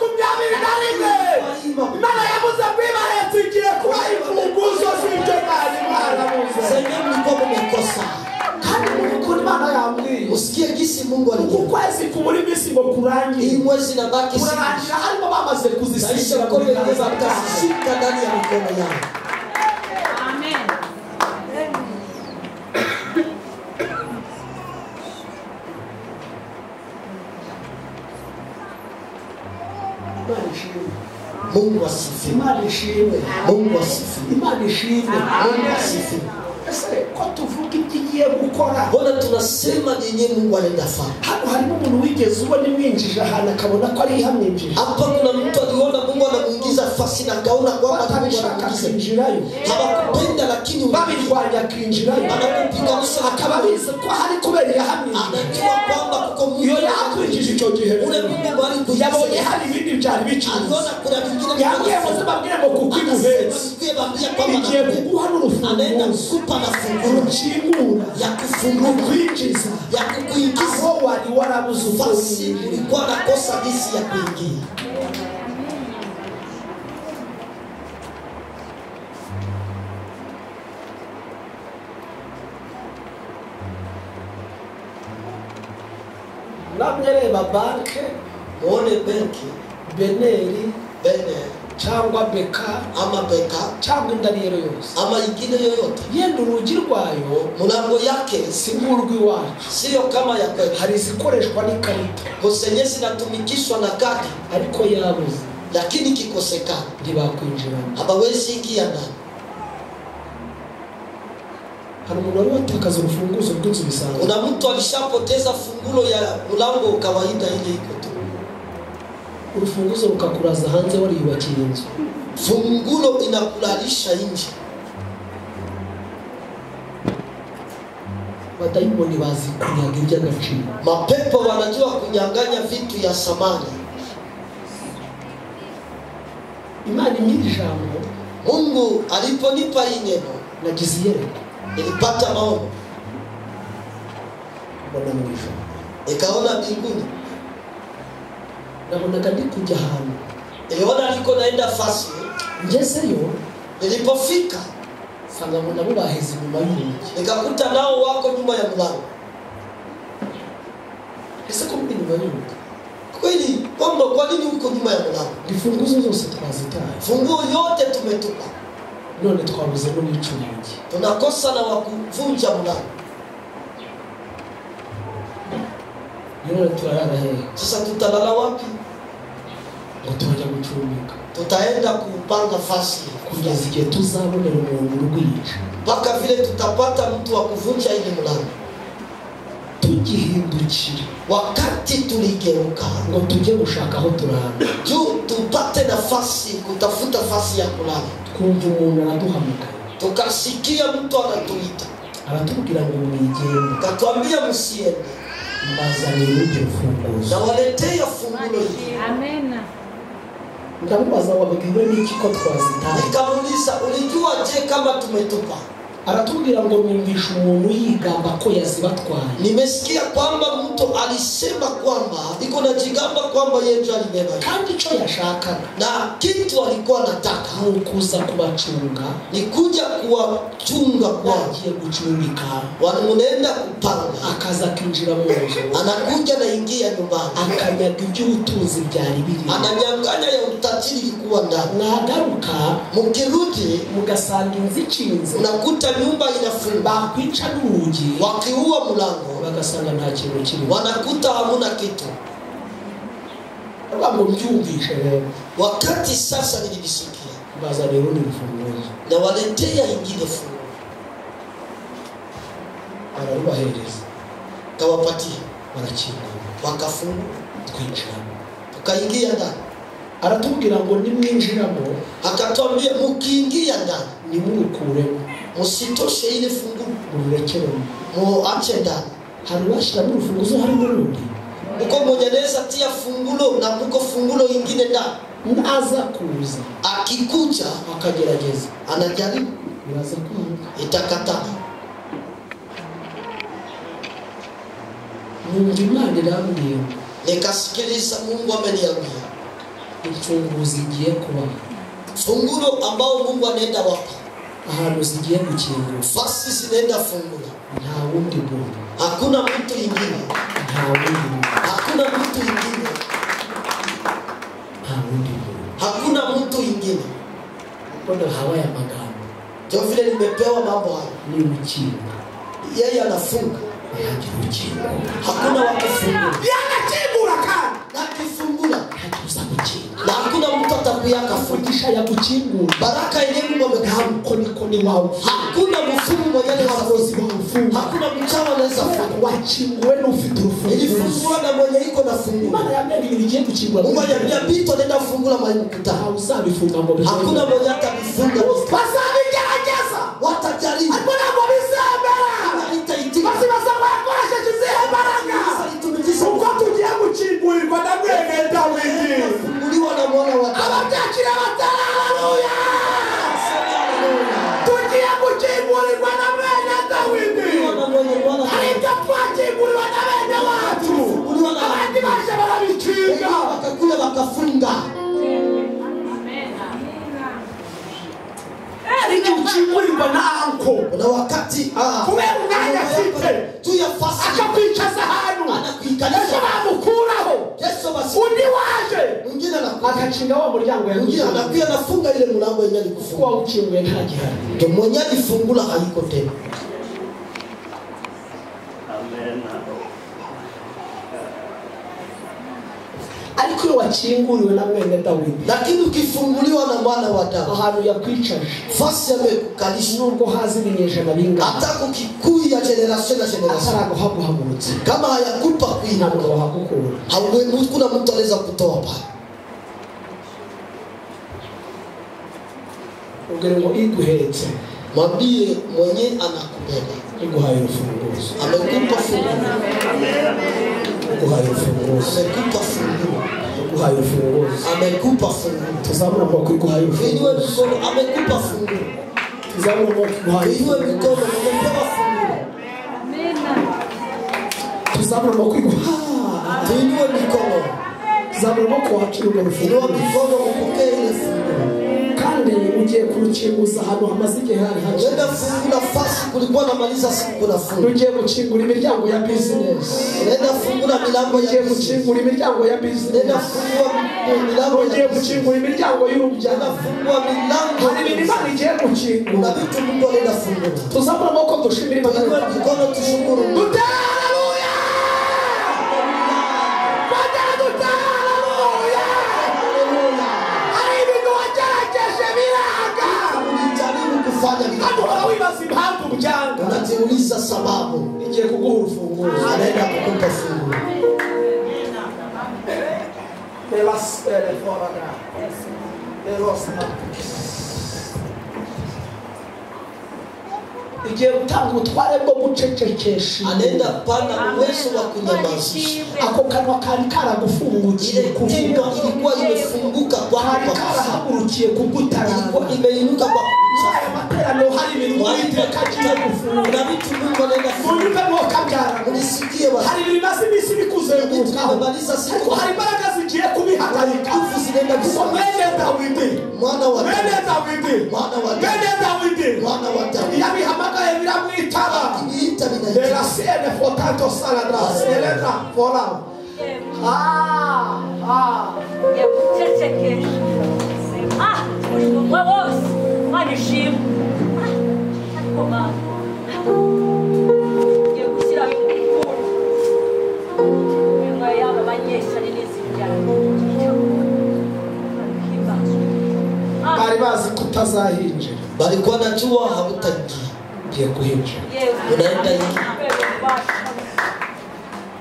Imana yavuze ngo ibahetse igiye kubaha imfunguzo z'ibyo mwari mwarabuze. Zenye mlikuwa mmekosa. Kandi mwumve ukuntu Imana yambwiye. Usikie gisi Mungu alikuwa. Ukwezi kubura iminsi ngo kurangire. Hii mwezi inabaki siku. Kurarangira harimo bamaze kuzisiga Naisha mu mkono biganza yenyewe byabo. mtazishika ndani ya mikono yao. Amen. Imana ishimwe. Mungu asifiwe. Imana ishimwe. Mungu asifiwe. Imana ishimwe. Mungu asifiwe. Ese ko tuvuga ibyo igiye gukora? Mbona tunasema nyenye Mungu anaenda fanya? Hano harimo umuntu wigeze ubona imwinjije ahantu akabona ko ari ihamwinjije. Hapa kuna mtu aliona Mungu anamuingiza fasi na akaona kwamba Mungu Batabishaka anamuingiza. akinjirayo. Hawakupenda lakini babirwanya akinjirayo. Anakupiganisha akaba abizi ko hari kubera iyahamwinjije. Anajua kwamba kuko Mungu Iyo yakwinjije icyo gihe ule Mungu alikuingiza. Yabonye hari ibindi byari bicuruza. Aliona kuna vingine Yambwiye ngo mbabwire ngo kuko imuhetse. Anasema bambia kwamba igiye kuguha anaenda n'urufunguzo kukupa na funguo rukingura ya kufungua rukwinjiza ya kukuingiza aho wari warabuze uko fasi winjira. ulikuwa nakosa jinsi ya kuingia. Namwe reba banke, Muone benki, beneri, bene cyangwa beka, ama beka cyangwa indariyero yose, ama ingine yoyote, yenda urugi rwayo mlango yake si nk'urw'iwacu, sio kama ya kwetu. Hari izikoreshwa n'ikarita, zenye zinatumikishwa na kadi, ariko yabuze, lakini kikosekana ntibakwinjiramo, hawawezi ingia ndani. Hari umuntu wari watakaza urufunguzo rw'inzu bisanzwe. Kuna mtu alishapoteza fungulo ya mlango kawaida ile iko tu. Urufunguzo rukakuraza hanze wariyubakiye inzu. Fungulo inakulalisha nje. Badayimoni bazi kunyaga iby'agaciro. Mapepo wanajua kunyang'anya vitu ya samani. Imana impa ijambo. Mungu aliponipa hii neno, nagize iyerekwa. Nilipata maono. Mbona mu ijuru. Nikaona mbinguni. Nabonaga ndi kujya ahantu. Niliona niko naenda fasi. Ngezeyo, nilipofika nsanga ngo nabo baheze inyuma y'urugi. Nikakuta nao wako nyuma ya mlango. Ese ko muri nyuma y'urugi? Kweli, kwamba kwa nini uko nyuma ya mlango? Ifunguzo zose twazitaye. Funguo yote tumetupa. None twabuze n'uwica urugi. Tunakosa na wakuvunja mlango. None turarara hehe? Sasa tutalala wapi? Ngo turajya gucumbika. Tutaenda kupanga fasi kugeza igihe tuzabonera umuntu urwica. Mpaka vile tutapata mtu wa kuvunja ile mlango. Tugihindukira. Wakati tuligeuka ngo tujye gushaka aho turara. Juu tupate nafasi kutafuta fasi ya kulala. Twumva umuntu araduhamagara. Tukasikia mtu anatuita. Aratubwira ngo mwigende. Akatuambia msiende. Mbazanira urundi rufunguzo. Nawaletea fungulo hii. Amen. Ndamubaza wabwiwe n'iki ko twazitaye? Nikamuuliza ulijua je kama tumetupa? Aratubwira ngo numvisha umuntu yigamba ko yazibatwaye. Nimesikia kwamba mtu alisema kwamba iko na jigamba kwamba yeye ndiye alibeba. Kandi ico yashakaga na kitu alikuwa anataka ni ukuza kubacunga, ni kuja kuwachunga kwa bagiye gucumbika, wanaenda kupanga, akaza kinjira mu nzu, anakuja na ingia nyumbani, akanyaga iby'ubutunzi byari biri, ananyang'anya ya utajiri ilikuwa ndani. Mwagaruka mukirudi mugasanga inzu ikinze, unakuta nyumba inafungwa, bakwica n'urugi, wakiua mlango bagasanga nta kintu kirimo, wanakuta hamuna kitu. Ngo mbyumvishe rero. Wakati sasa nilisikia, bazanira urundi rufunguzo, nawaletea ingine funguo, bararubahereza, kawapatia, barakingura, wakafungua, twinjiramo, tukaingia ndani. Aratubwira ngo nimwinjiramo, akatwambia mukiingia ndani nimurukuremo, musitoshe ile funguo, mururekeremo, muache ndani. Hari uwashiramo urufunguzo harimo urundi, uko mwenye anaweza tia fungulo na muko fungulo ingine ndani, aza kuza, akikuja akagerageza, anajaribu, biraza kwanga, itakataa. Numva Imana irambwira, nikasikiliza Mungu ameniambia imfunguzo zigiye kuba, fungulo ambao Mungu anaenda wapa, ahantu zigiye gukingura, fasi zinaenda fungula, nta wundi muntu, hakuna mtu ingine, nta wundi muntu, hakuna mtu ingine, nta wundi muntu, hakuna mtu ingine. Mbona hawa ya magambo ndio vile nimepewa mambo haya, ni ukinga, yeye anafunga, hakuna wa kufungula, yanakingura kandi na kifungula hatuza gukinga, na hakuna mtu atakuyaka fundisha ya guchingura, baraka ile Mungu amekupa mkonikoni wao, hakuna mfumo mwenye warozi wa mfumo, hakuna mchawi anaweza funga, wachingue n'ufite urufunguzo, ilifungua na mwenye iko na funguo. Imana yambwiye igiye guchingura, Mungu ananiambia bito nenda fungula mwenye mkutano, uzabifunga ngo hakuna mwenye atabifunga, bazabigerageza, watajaribu, ariko ntabwo bizemera, itaitika, basi basaba yakoresheje izihe mbaraga, uko tugiye gukingurirwa na mwene Dawidi, funguliwa na mwana wa Daudi, ababyakira batara, haleluya, tugiye gukingurirwa na mwene Dawidi, ariko twakinguriwe na bene wacu, abandi baje barabikinga, bakakuya bakafunga. Ariko ukingurirwa na anko, na wakati kubera umwanya afite tu ya fasi, akakwicaza ahantu, anakuikalisha, ejo bamukuraho, undi waje mwingine anakuja akakinga wa muryango, mwingine anakuja anafunga ile mlango yenyewe alikufunga, kwa ukinguye nta gihari, ndio mwenye alifungula haiko tena. Amen. Ariko iyo wakinguriwe na mwene Dawidi, lakini ukifunguliwa na mwana wa Daudi, ahantu yakwicaje, fasi amekukalisha, nubwo hazi ibinyejana bingana, hata kukikuya ya generation na generation, ataraguhaguhagurutse, kama hayakupa kuinuka, ntabwo wahagukura, hakuna mtu anaweza kutoa pale. Ubwire ngo iguhetse, mwambie mwenye anakubeba, iguhaye urufunguzo, amekupa funguo, iguhaye urufunguzo, amekupa funguo, iguhaye urufunguzo, amekupa funguo, tuzamura amaboko, iguhaye urufunguzo, amekupa funguo, tuzamura amaboko, iguhaye ufunguo, mikono, amepewa funguo, tuzamura amaboko, iguhaye, tuinue mikono, tuzamura amaboko, wakire urwo rufunguzo, inua mikono upokee ile funguo. Kandi ugiye kurukinguza ahantu hamaze igihe hari hakinze, unaenda fungula fasi kulikuwa namaliza siku kuna funga, ugiye gukingura imiryango ya business, unaenda fungula milango ya ugiye gukingura imiryango ya business, unaenda fungua milango, ugiye gukingura imiryango y'urubyaro, unaenda fungua milango, hari ibintu Imana igiye gukingura, na vitu Mungu anaenda fungula. Tuzamura amaboko dushimire Imana, tuinue mikono tushukuru Mungu, haleluya, haleluya, haleluya. Hari ibintu wagerageje biranga, ulijaribu kufanya vitu, kandi uhora wibaza impamvu byanga, unajiuliza sababu, igiye kuguha urufunguzo, anaenda kukupa funguo. Igiye gutanga ubutware bwo gucecekesha. Anaenda pana uwezo wa kunyamazisha. Ako kanwa kari karagufungukiye Ile kuvuga, kinywa ilikuwa imefunguka kwako kari kwa kusema, karahagurukiye ilikuwa kugutaranga. imeinuka kwa Muri aya materaniro hari ibintu kukuchapa. Uwiteka agiye gufunga. Kuna vitu Mungu anaenda kufunga. Munyumve mwo kabyara, Unisikie wa hari ibintu bimaze iminsi bikuzengurukaho, Tumemaliza siku. ariko hari imbaraga zigiye kubihagarika. Nguvu zinaenda Kuko kusimama. mwene Dawidi, Mwana wa mwene Daudi, Dawidi, mwana wa Daudi, mwene Dawidi mwana wa Daudi, iyo abihamagaye biramwitaba. akiviita vinaitika. Della sede fotanto saladra seletra fola ah ah Yagucecekesha. Ah, umushumba wose Imana ishimwe. Ah, ariko Mana, ngiye gushyiraho ingufuri. Iminwa y'aba banyeshyari n'izibyara. Ah, Bari bazi ko utazahinjira. Balikuwa najua hautaingia, Ugiye guhinjira. yewe. Unaenda hivi.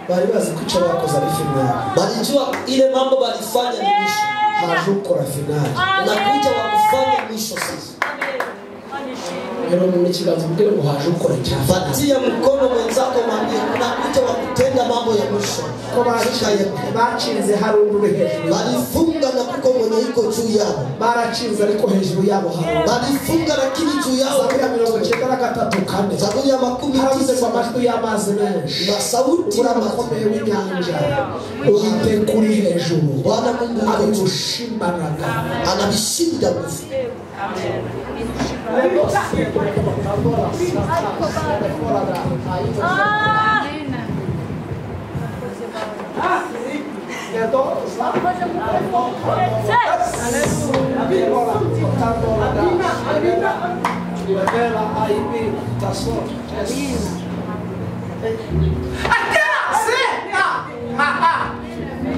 Bari bazi ko icyo bakoze ari finali. Balijua ile mambo balifanya ni mwisho, Haje ukora finali. unakuja wa kufanya mwisho sasa. Amen. Imana ishimwe. Rero mu ikiganza ubwire ngo haje ukora icya finali. Patia mkono mwenzako, mwambie kunakuja wa kutenda mambo ya mwisho. Ko bacinze hari undi uri hejuru yabo. Balifunga na kuko mwenye iko juu yao, Baracinze ariko hejuru yabo hari undi. balifunga lakini juu yao. Zaburi ya 93:4 Zaburi ya makumi haravuze ngo tisa amajwi y'amazi menshi, na sauti ya umuraba maji. ukomeye w'inyanja, Uwiteka uri hejuru Bwana Mungu uko juu, abirusha imbaraga. anavishinda nguvu.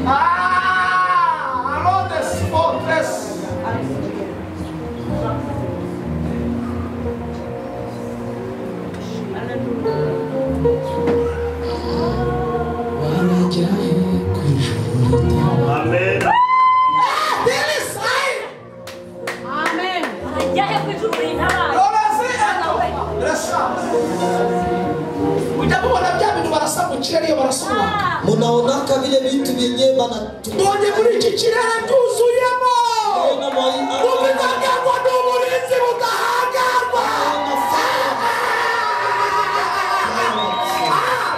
Ah, Warajya he ku ijuru rito? Amen. ajya he ku ijuru rintabara. Ujya mubona bya bintu barasa mu kirere iyo barasa umwaka. Ah, Munaonaka vile vitu vyenyewe banatu Mbonye muri iki kirere byuzuyemo Ona mwai- ubuzima ngo ni uburinzi budahangarwa.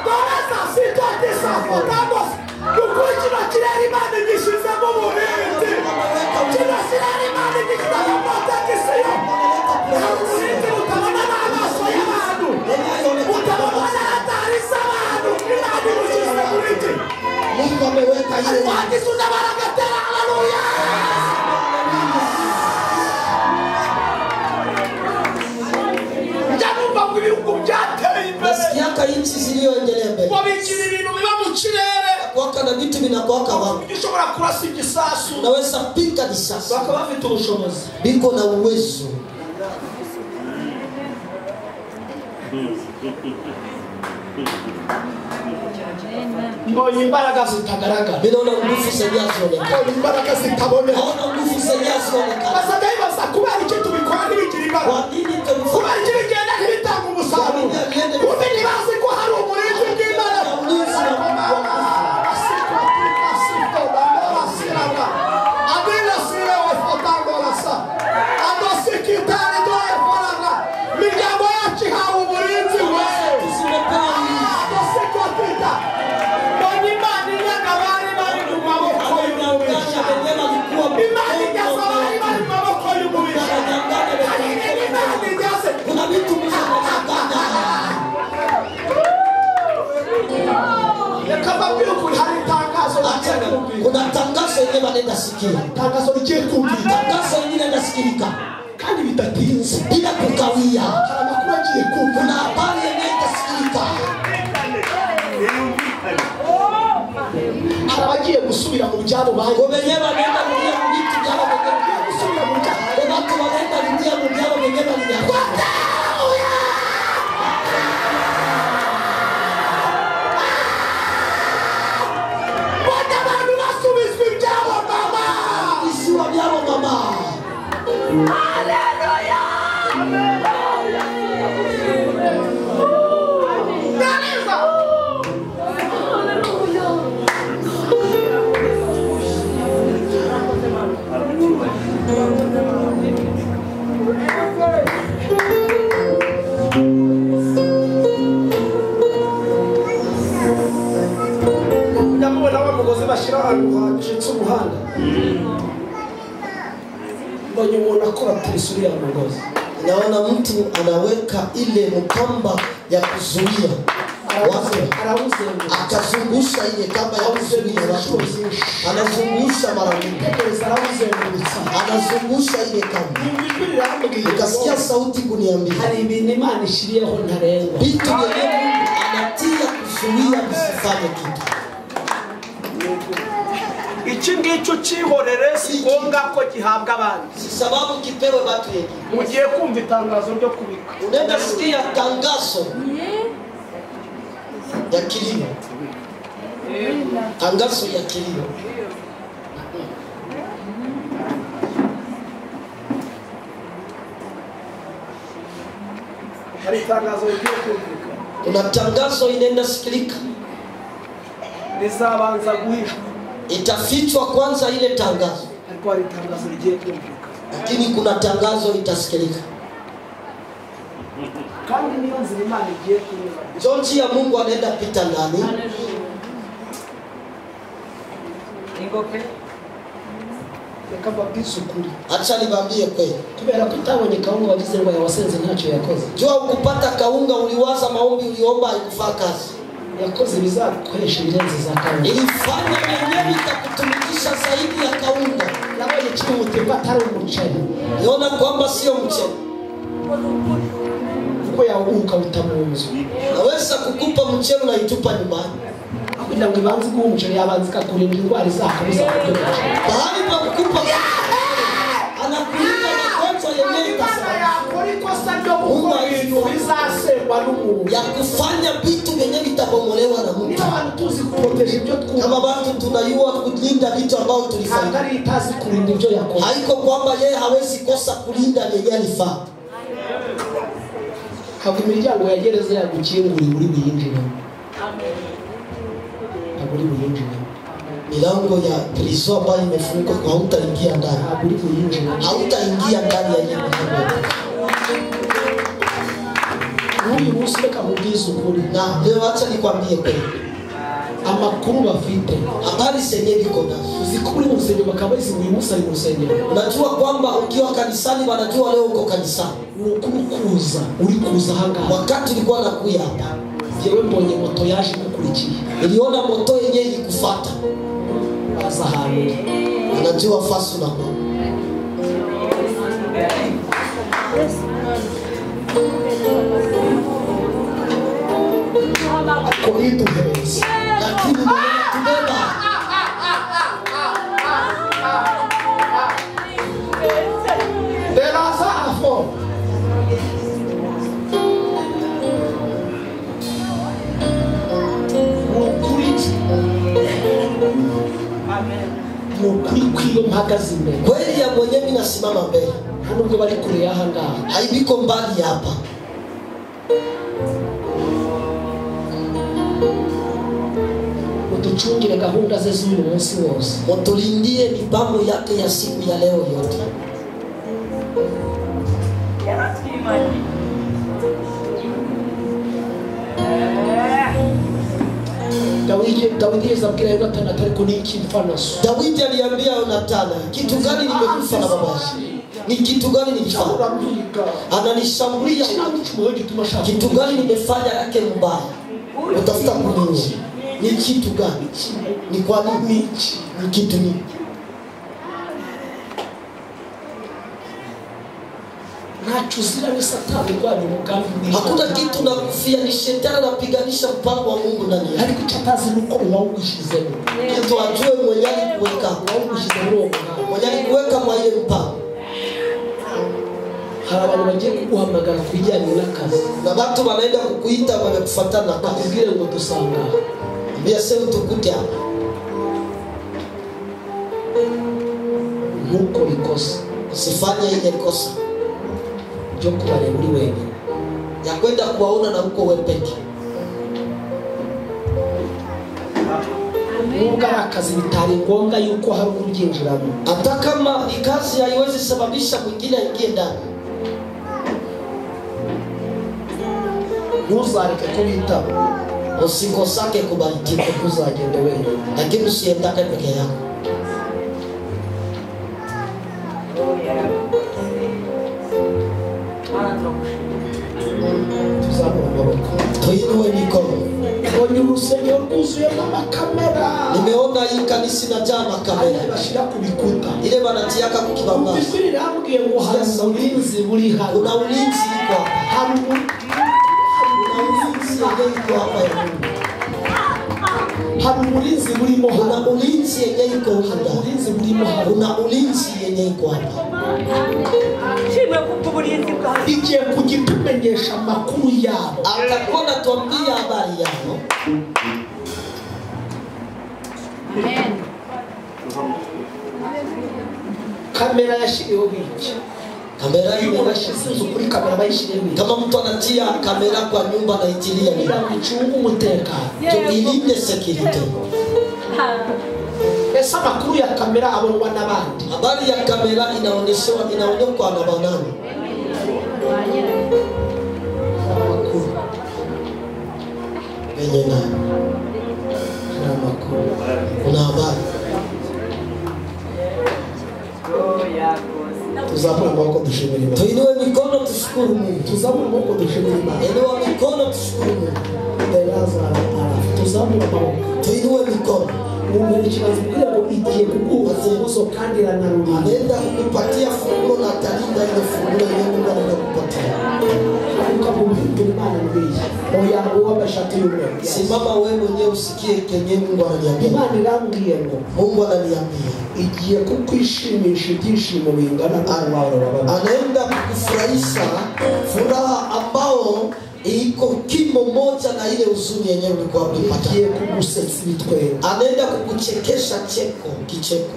Dore saa sita tisafotamos ukuri kino kirere Imana igishyizemo uburinzi. Kino kirere Imana igishyizemo protection. Hari uburinzi butabona n'amaso y'abantu, butabonwa na radari z'abantu. Imana ibushyize muri iki. Mungu ameweka ile Wagize baragatera haleluya. Njya numva ngo ibihugu byateye imbere nasikiaka nchi ziliyoendelea mbele ngo bigira ibintu biba mu kirere kwaka na vitu vinakwaka wapi, bishobora kurasa igisasu, unaweza pika risasi, bakaba bafite ubushobozi. biko na uwezo. Mbonye imbaraga zitagaragara, Mimi naona nguvu zenye hazionekana, mbonye imbaraga zitaboneka. naona nguvu zenye hazionekana. Bazajya bibaza kubera iki tubikora ntibigire imbaraga, Kwa nini tulifanya kubera iki bigenda ntibitanga umusaruro. Kumbe ntibazi ko hari uburinzi bw'Imana. ulinzi wa Mungu wa nguvu. Imiryango yacu ihawe uburinzi we. Zimepewa ulinzi. Mbonye Imana inyaga abari bari mu maboko y'umubisha. Wenyewe walikuwa Imana inyaza abari bari mu maboko y'umubisha. Hari ibintu Imana inyaze. kuna vitu Mungu anadanganya. Reka mbabwire ukuri, hari itangazo rigiye Acha, kumvikana. kuna tangazo yenyewe wanaenda sikia, Itangazo rigiye kumvikana tangazo yenyewe inaenda sikilika kandi bidatinze. bila kukawia. Hari amakuru agiye Kuna kumvikana. habari yenyewe itasikilika. Hari abagiye gusubira mu byabo bayo. Kwa wenyewe wanaenda rudia mu vitu vyao wenyewe, Gusubira mu byabo. kwa watu wanaenda rudia mu vyao wenyewe walinyang'anywa. Mbona abantu basubizwa ibyabo mama. Visiwa vyao mama. Haleluya. Naona mtu anaweka ile mkamba ya kuzuia watu, akazungusha ile kamba ya kuzuia watu, anazungusha mara nyingi, anazungusha ile kamba. Nikasikia sauti kuniambia vitu vya Mungu anatia kuzuia msifanye kitu. Iki ngicyo cyihorere si ngombwa ko gihabwa abandi, si sababu kipewe watu wengine. Mugiye kumva itangazo ryo kubika, unaenda sikia tangazo ya kilio, tangazo ya kilio. Hari tangazo rigiye kumvika, kuna tangazo inaenda sikilika, rizabanza guhishwa, itafichwa kwanza ile tangazo, lakini kuna tangazo itasikilika. Ndio ya Mungu anaenda pita ndani. Acha niwaambie kweli. Jua ukupata kaunga uliwaza maombi uliomba haikufaa kazi. Yakoze bizakoresha ibirenze za kaunga. Ilifanya mwenyewe itakutumikisha zaidi ya kaunga. Nabonye cyihutirwa atari umuceri. Niona kwamba sio mchele. Kuko yawuka utamunzu. Naweza kukupa mchele unaitupa nyumbani. Kugira ngo ibanze guha umuceri yabanze ikakurinda indwara izakubuza kurya umuceri. Bahali pa kukupa anakulinda magonjwa yenyewe ya kufanya vitu vyenye vitabomolewa na Mungu. Kama watu tunayua kulinda vitu ambavyo tulifanya, haiko kwamba yeye hawezi kosa kulinda yenye alifaa. Ntabwo imiryango ya gereza yagukinguriye uri buyinjiremo. Ntabwo uri buyinjiremo. Milango ya prison ambayo imefungwa kwa hautaingia ndani. Ntabwo uri buyinjiremo. Hautaingia ndani ya ile milango. Uyu munsi reka nkubwize ukuri. Na leo acha nikwambie kweli. Amakuru bafite, habari zenye niko nazo, uzi ko uri mu rusengero bakaba bazi uyu munsi ari mu rusengero. Unajua kwamba ukiwa kanisani wanajua leo uko kanisani. Ni kuza uri kuza ahangaha. Wakati ulikuwa nakuya hapa, yewe mbonye moto yaje kukurikiye. Niliona moto yenyewe ilikufuata. Baza ahantu. Unajua fasi unakuwa. Lakini tubeba. Delaza afo. Nukuri kwiyo mpagaze imbere. Kweli ya mwenyewe nasimama mbele. Nubwo bari kure y'ahangaha. Haibiko mbali hapa. Utuchungire gahunda ze z'uyu munsi wose. Utulindie mipango yake ya siku ya leo yote. Dawidi azabwira Yonatani atari ko niki mfana so. Dawidi aliambia Yonatani, kitu gani nimekufa na baba? Ni kitu gani nilifanya? Ananishambulia. Kitu gani nimefanya yake mbaya? Utafuta kuniua. Ni kitu gani? Ni kwa nini? Ni kitu nini? Hakuna kitu na kufia, ni shetani anapiganisha mpango wa Mungu ndani yake. Kitu ajue mwenye alikuweka. Mwenye alikuweka mwa ile mpango. Na watu wanaenda kukuita wamekufuatana na kazi. Mbia sema tukute hapa. Usifanye ile kosa. Ya kwenda kuwaona na uko wewe peke. Nubwo ari akazi bitari ngombwa yuko hari ubyinjiramo. Hata kama ni kazi haiwezi sababisha mwingine aingie ndani. Ntuzareke kubitaba. Usikosake kubarikiwa, ntuzagende wenyine. Lakini usiendake peke yako. Tuzamura amaboko. Tuinue mikono. Mbonye urusengero rwuzuyemo amakamera. Nimeona hii kanisa inajaa makamera. Bashyira ku bikuta. Ile banatiaka ku kibambazi. Ijwi rirambwiye ngo hari uburinzi buri hano. Kuna ulinzi iko hapa. Hari ulinzi yenye iko hapa ya Mungu. Hari uburinzi burimo hano. Kuna ulinzi yenye iko Hari hapa. uburinzi burimo hano. Kuna ulinzi yenye iko hapa. Shimwe kubw'uburinzi bwawe. Igiye kujya itumenyesha amakuru yabo. Atakuwa anatuambia habari yao. Amen. Kamera yashyiriweho iki? Kamera Iyo umuntu ile ashyize inzu kuri kamera bayishyiriyeho iki? kama mtu anatia kamera kwa nyumba anaitilia nini? Kugira ngo icunge umutekano. Ilinde security. Ese amakuru ya kamera abonwa n'abandi? Habari ya kamera inaonyeshwa inaonekwa na banani. Amakuru. Wenye nani? Hari amakuru. Kuna habari. Tuzamure amaboko dushimire Imana. Tuinue mikono tushukuru Mungu. Tuzamure amaboko dushimire Imana. Inua mikono tushukuru Mungu. Tuzamure amaboko. Tuinue mikono. Mwumvire ikibazo kugira ngo igiye kuguha urufunguzo kandi iranarurinda. Anaenda kukupatia funguo na atalinda ile funguo yenye Mungu anaenda kukupatia. Haguruka mu Imana mbwiye. Oya wowe wambaye ishati y'umweru. Simama wewe mwenyewe usikie kenye Mungu ananiambia. Imana irambwiye ngo Mungu ananiambia igiye kukwishimisha ibyishimo bingana n'umubabaro wababaye. Anaenda kukufurahisha furaha ambao iko kimo moja na ile huzuni yenyewe ulikuwa ulipata. Igiye kugusetsa ibitwenge. Anaenda kukuchekesha cheko kicheko.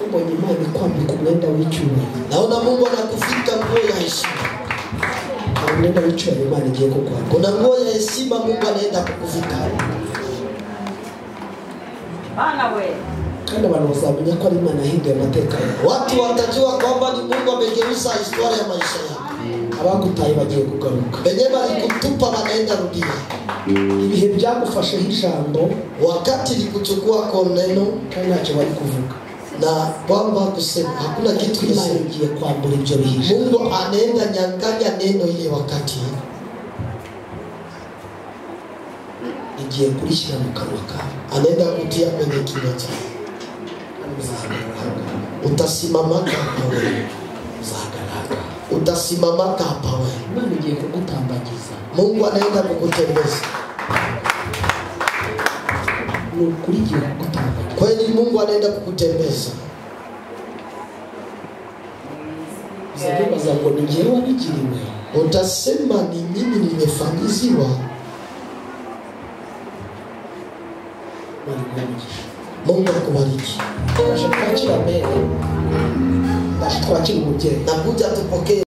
Mbonye Imana ikwambika umwenda w'icyubahiro. Naona Mungu anakuvika nguo ya heshima. Hari umwenda w'icyubahiro Imana igiye kukwambika. Kuna nguo ya heshima Mungu anaenda kukuvika. Bana we. Kandi abantu bazamenya ko ari Imana yahinduye amateka yawe. Watu watajua kwamba ni Mungu amegeuza historia ya maisha yako. Abagutaye bagiye kugaruka. Wenye walikutupa wanaenda rudia. Ibihe byagufasheho ijambo wakati likuchukua kwa neno kandi ntacyo bari kuvuga. Na kwamba kusema hakuna kitu Imana igiye kwambura ibyo bihishe. Mungu anaenda nyang'anya neno ile wakati igiye kurishyira mu kanwa kawe. Anaenda kutia kwenye kinywa chako. Utasimama hapa wewe. Utasimama hapa wewe. Imana igiye kugutambagiza. Mungu anaenda kukutembeza. Ni ukuri igiye kugutambagiza. Kweli Mungu anaenda kukutembeza. Uzabibaza ngo ni njyewe wabigiriwe. Utasema ni mimi nimefanyiziwa. Mungu akubariki. Ndaje twakira mbere. Ndaje twakira umubyeyi. Nakuja tupokee.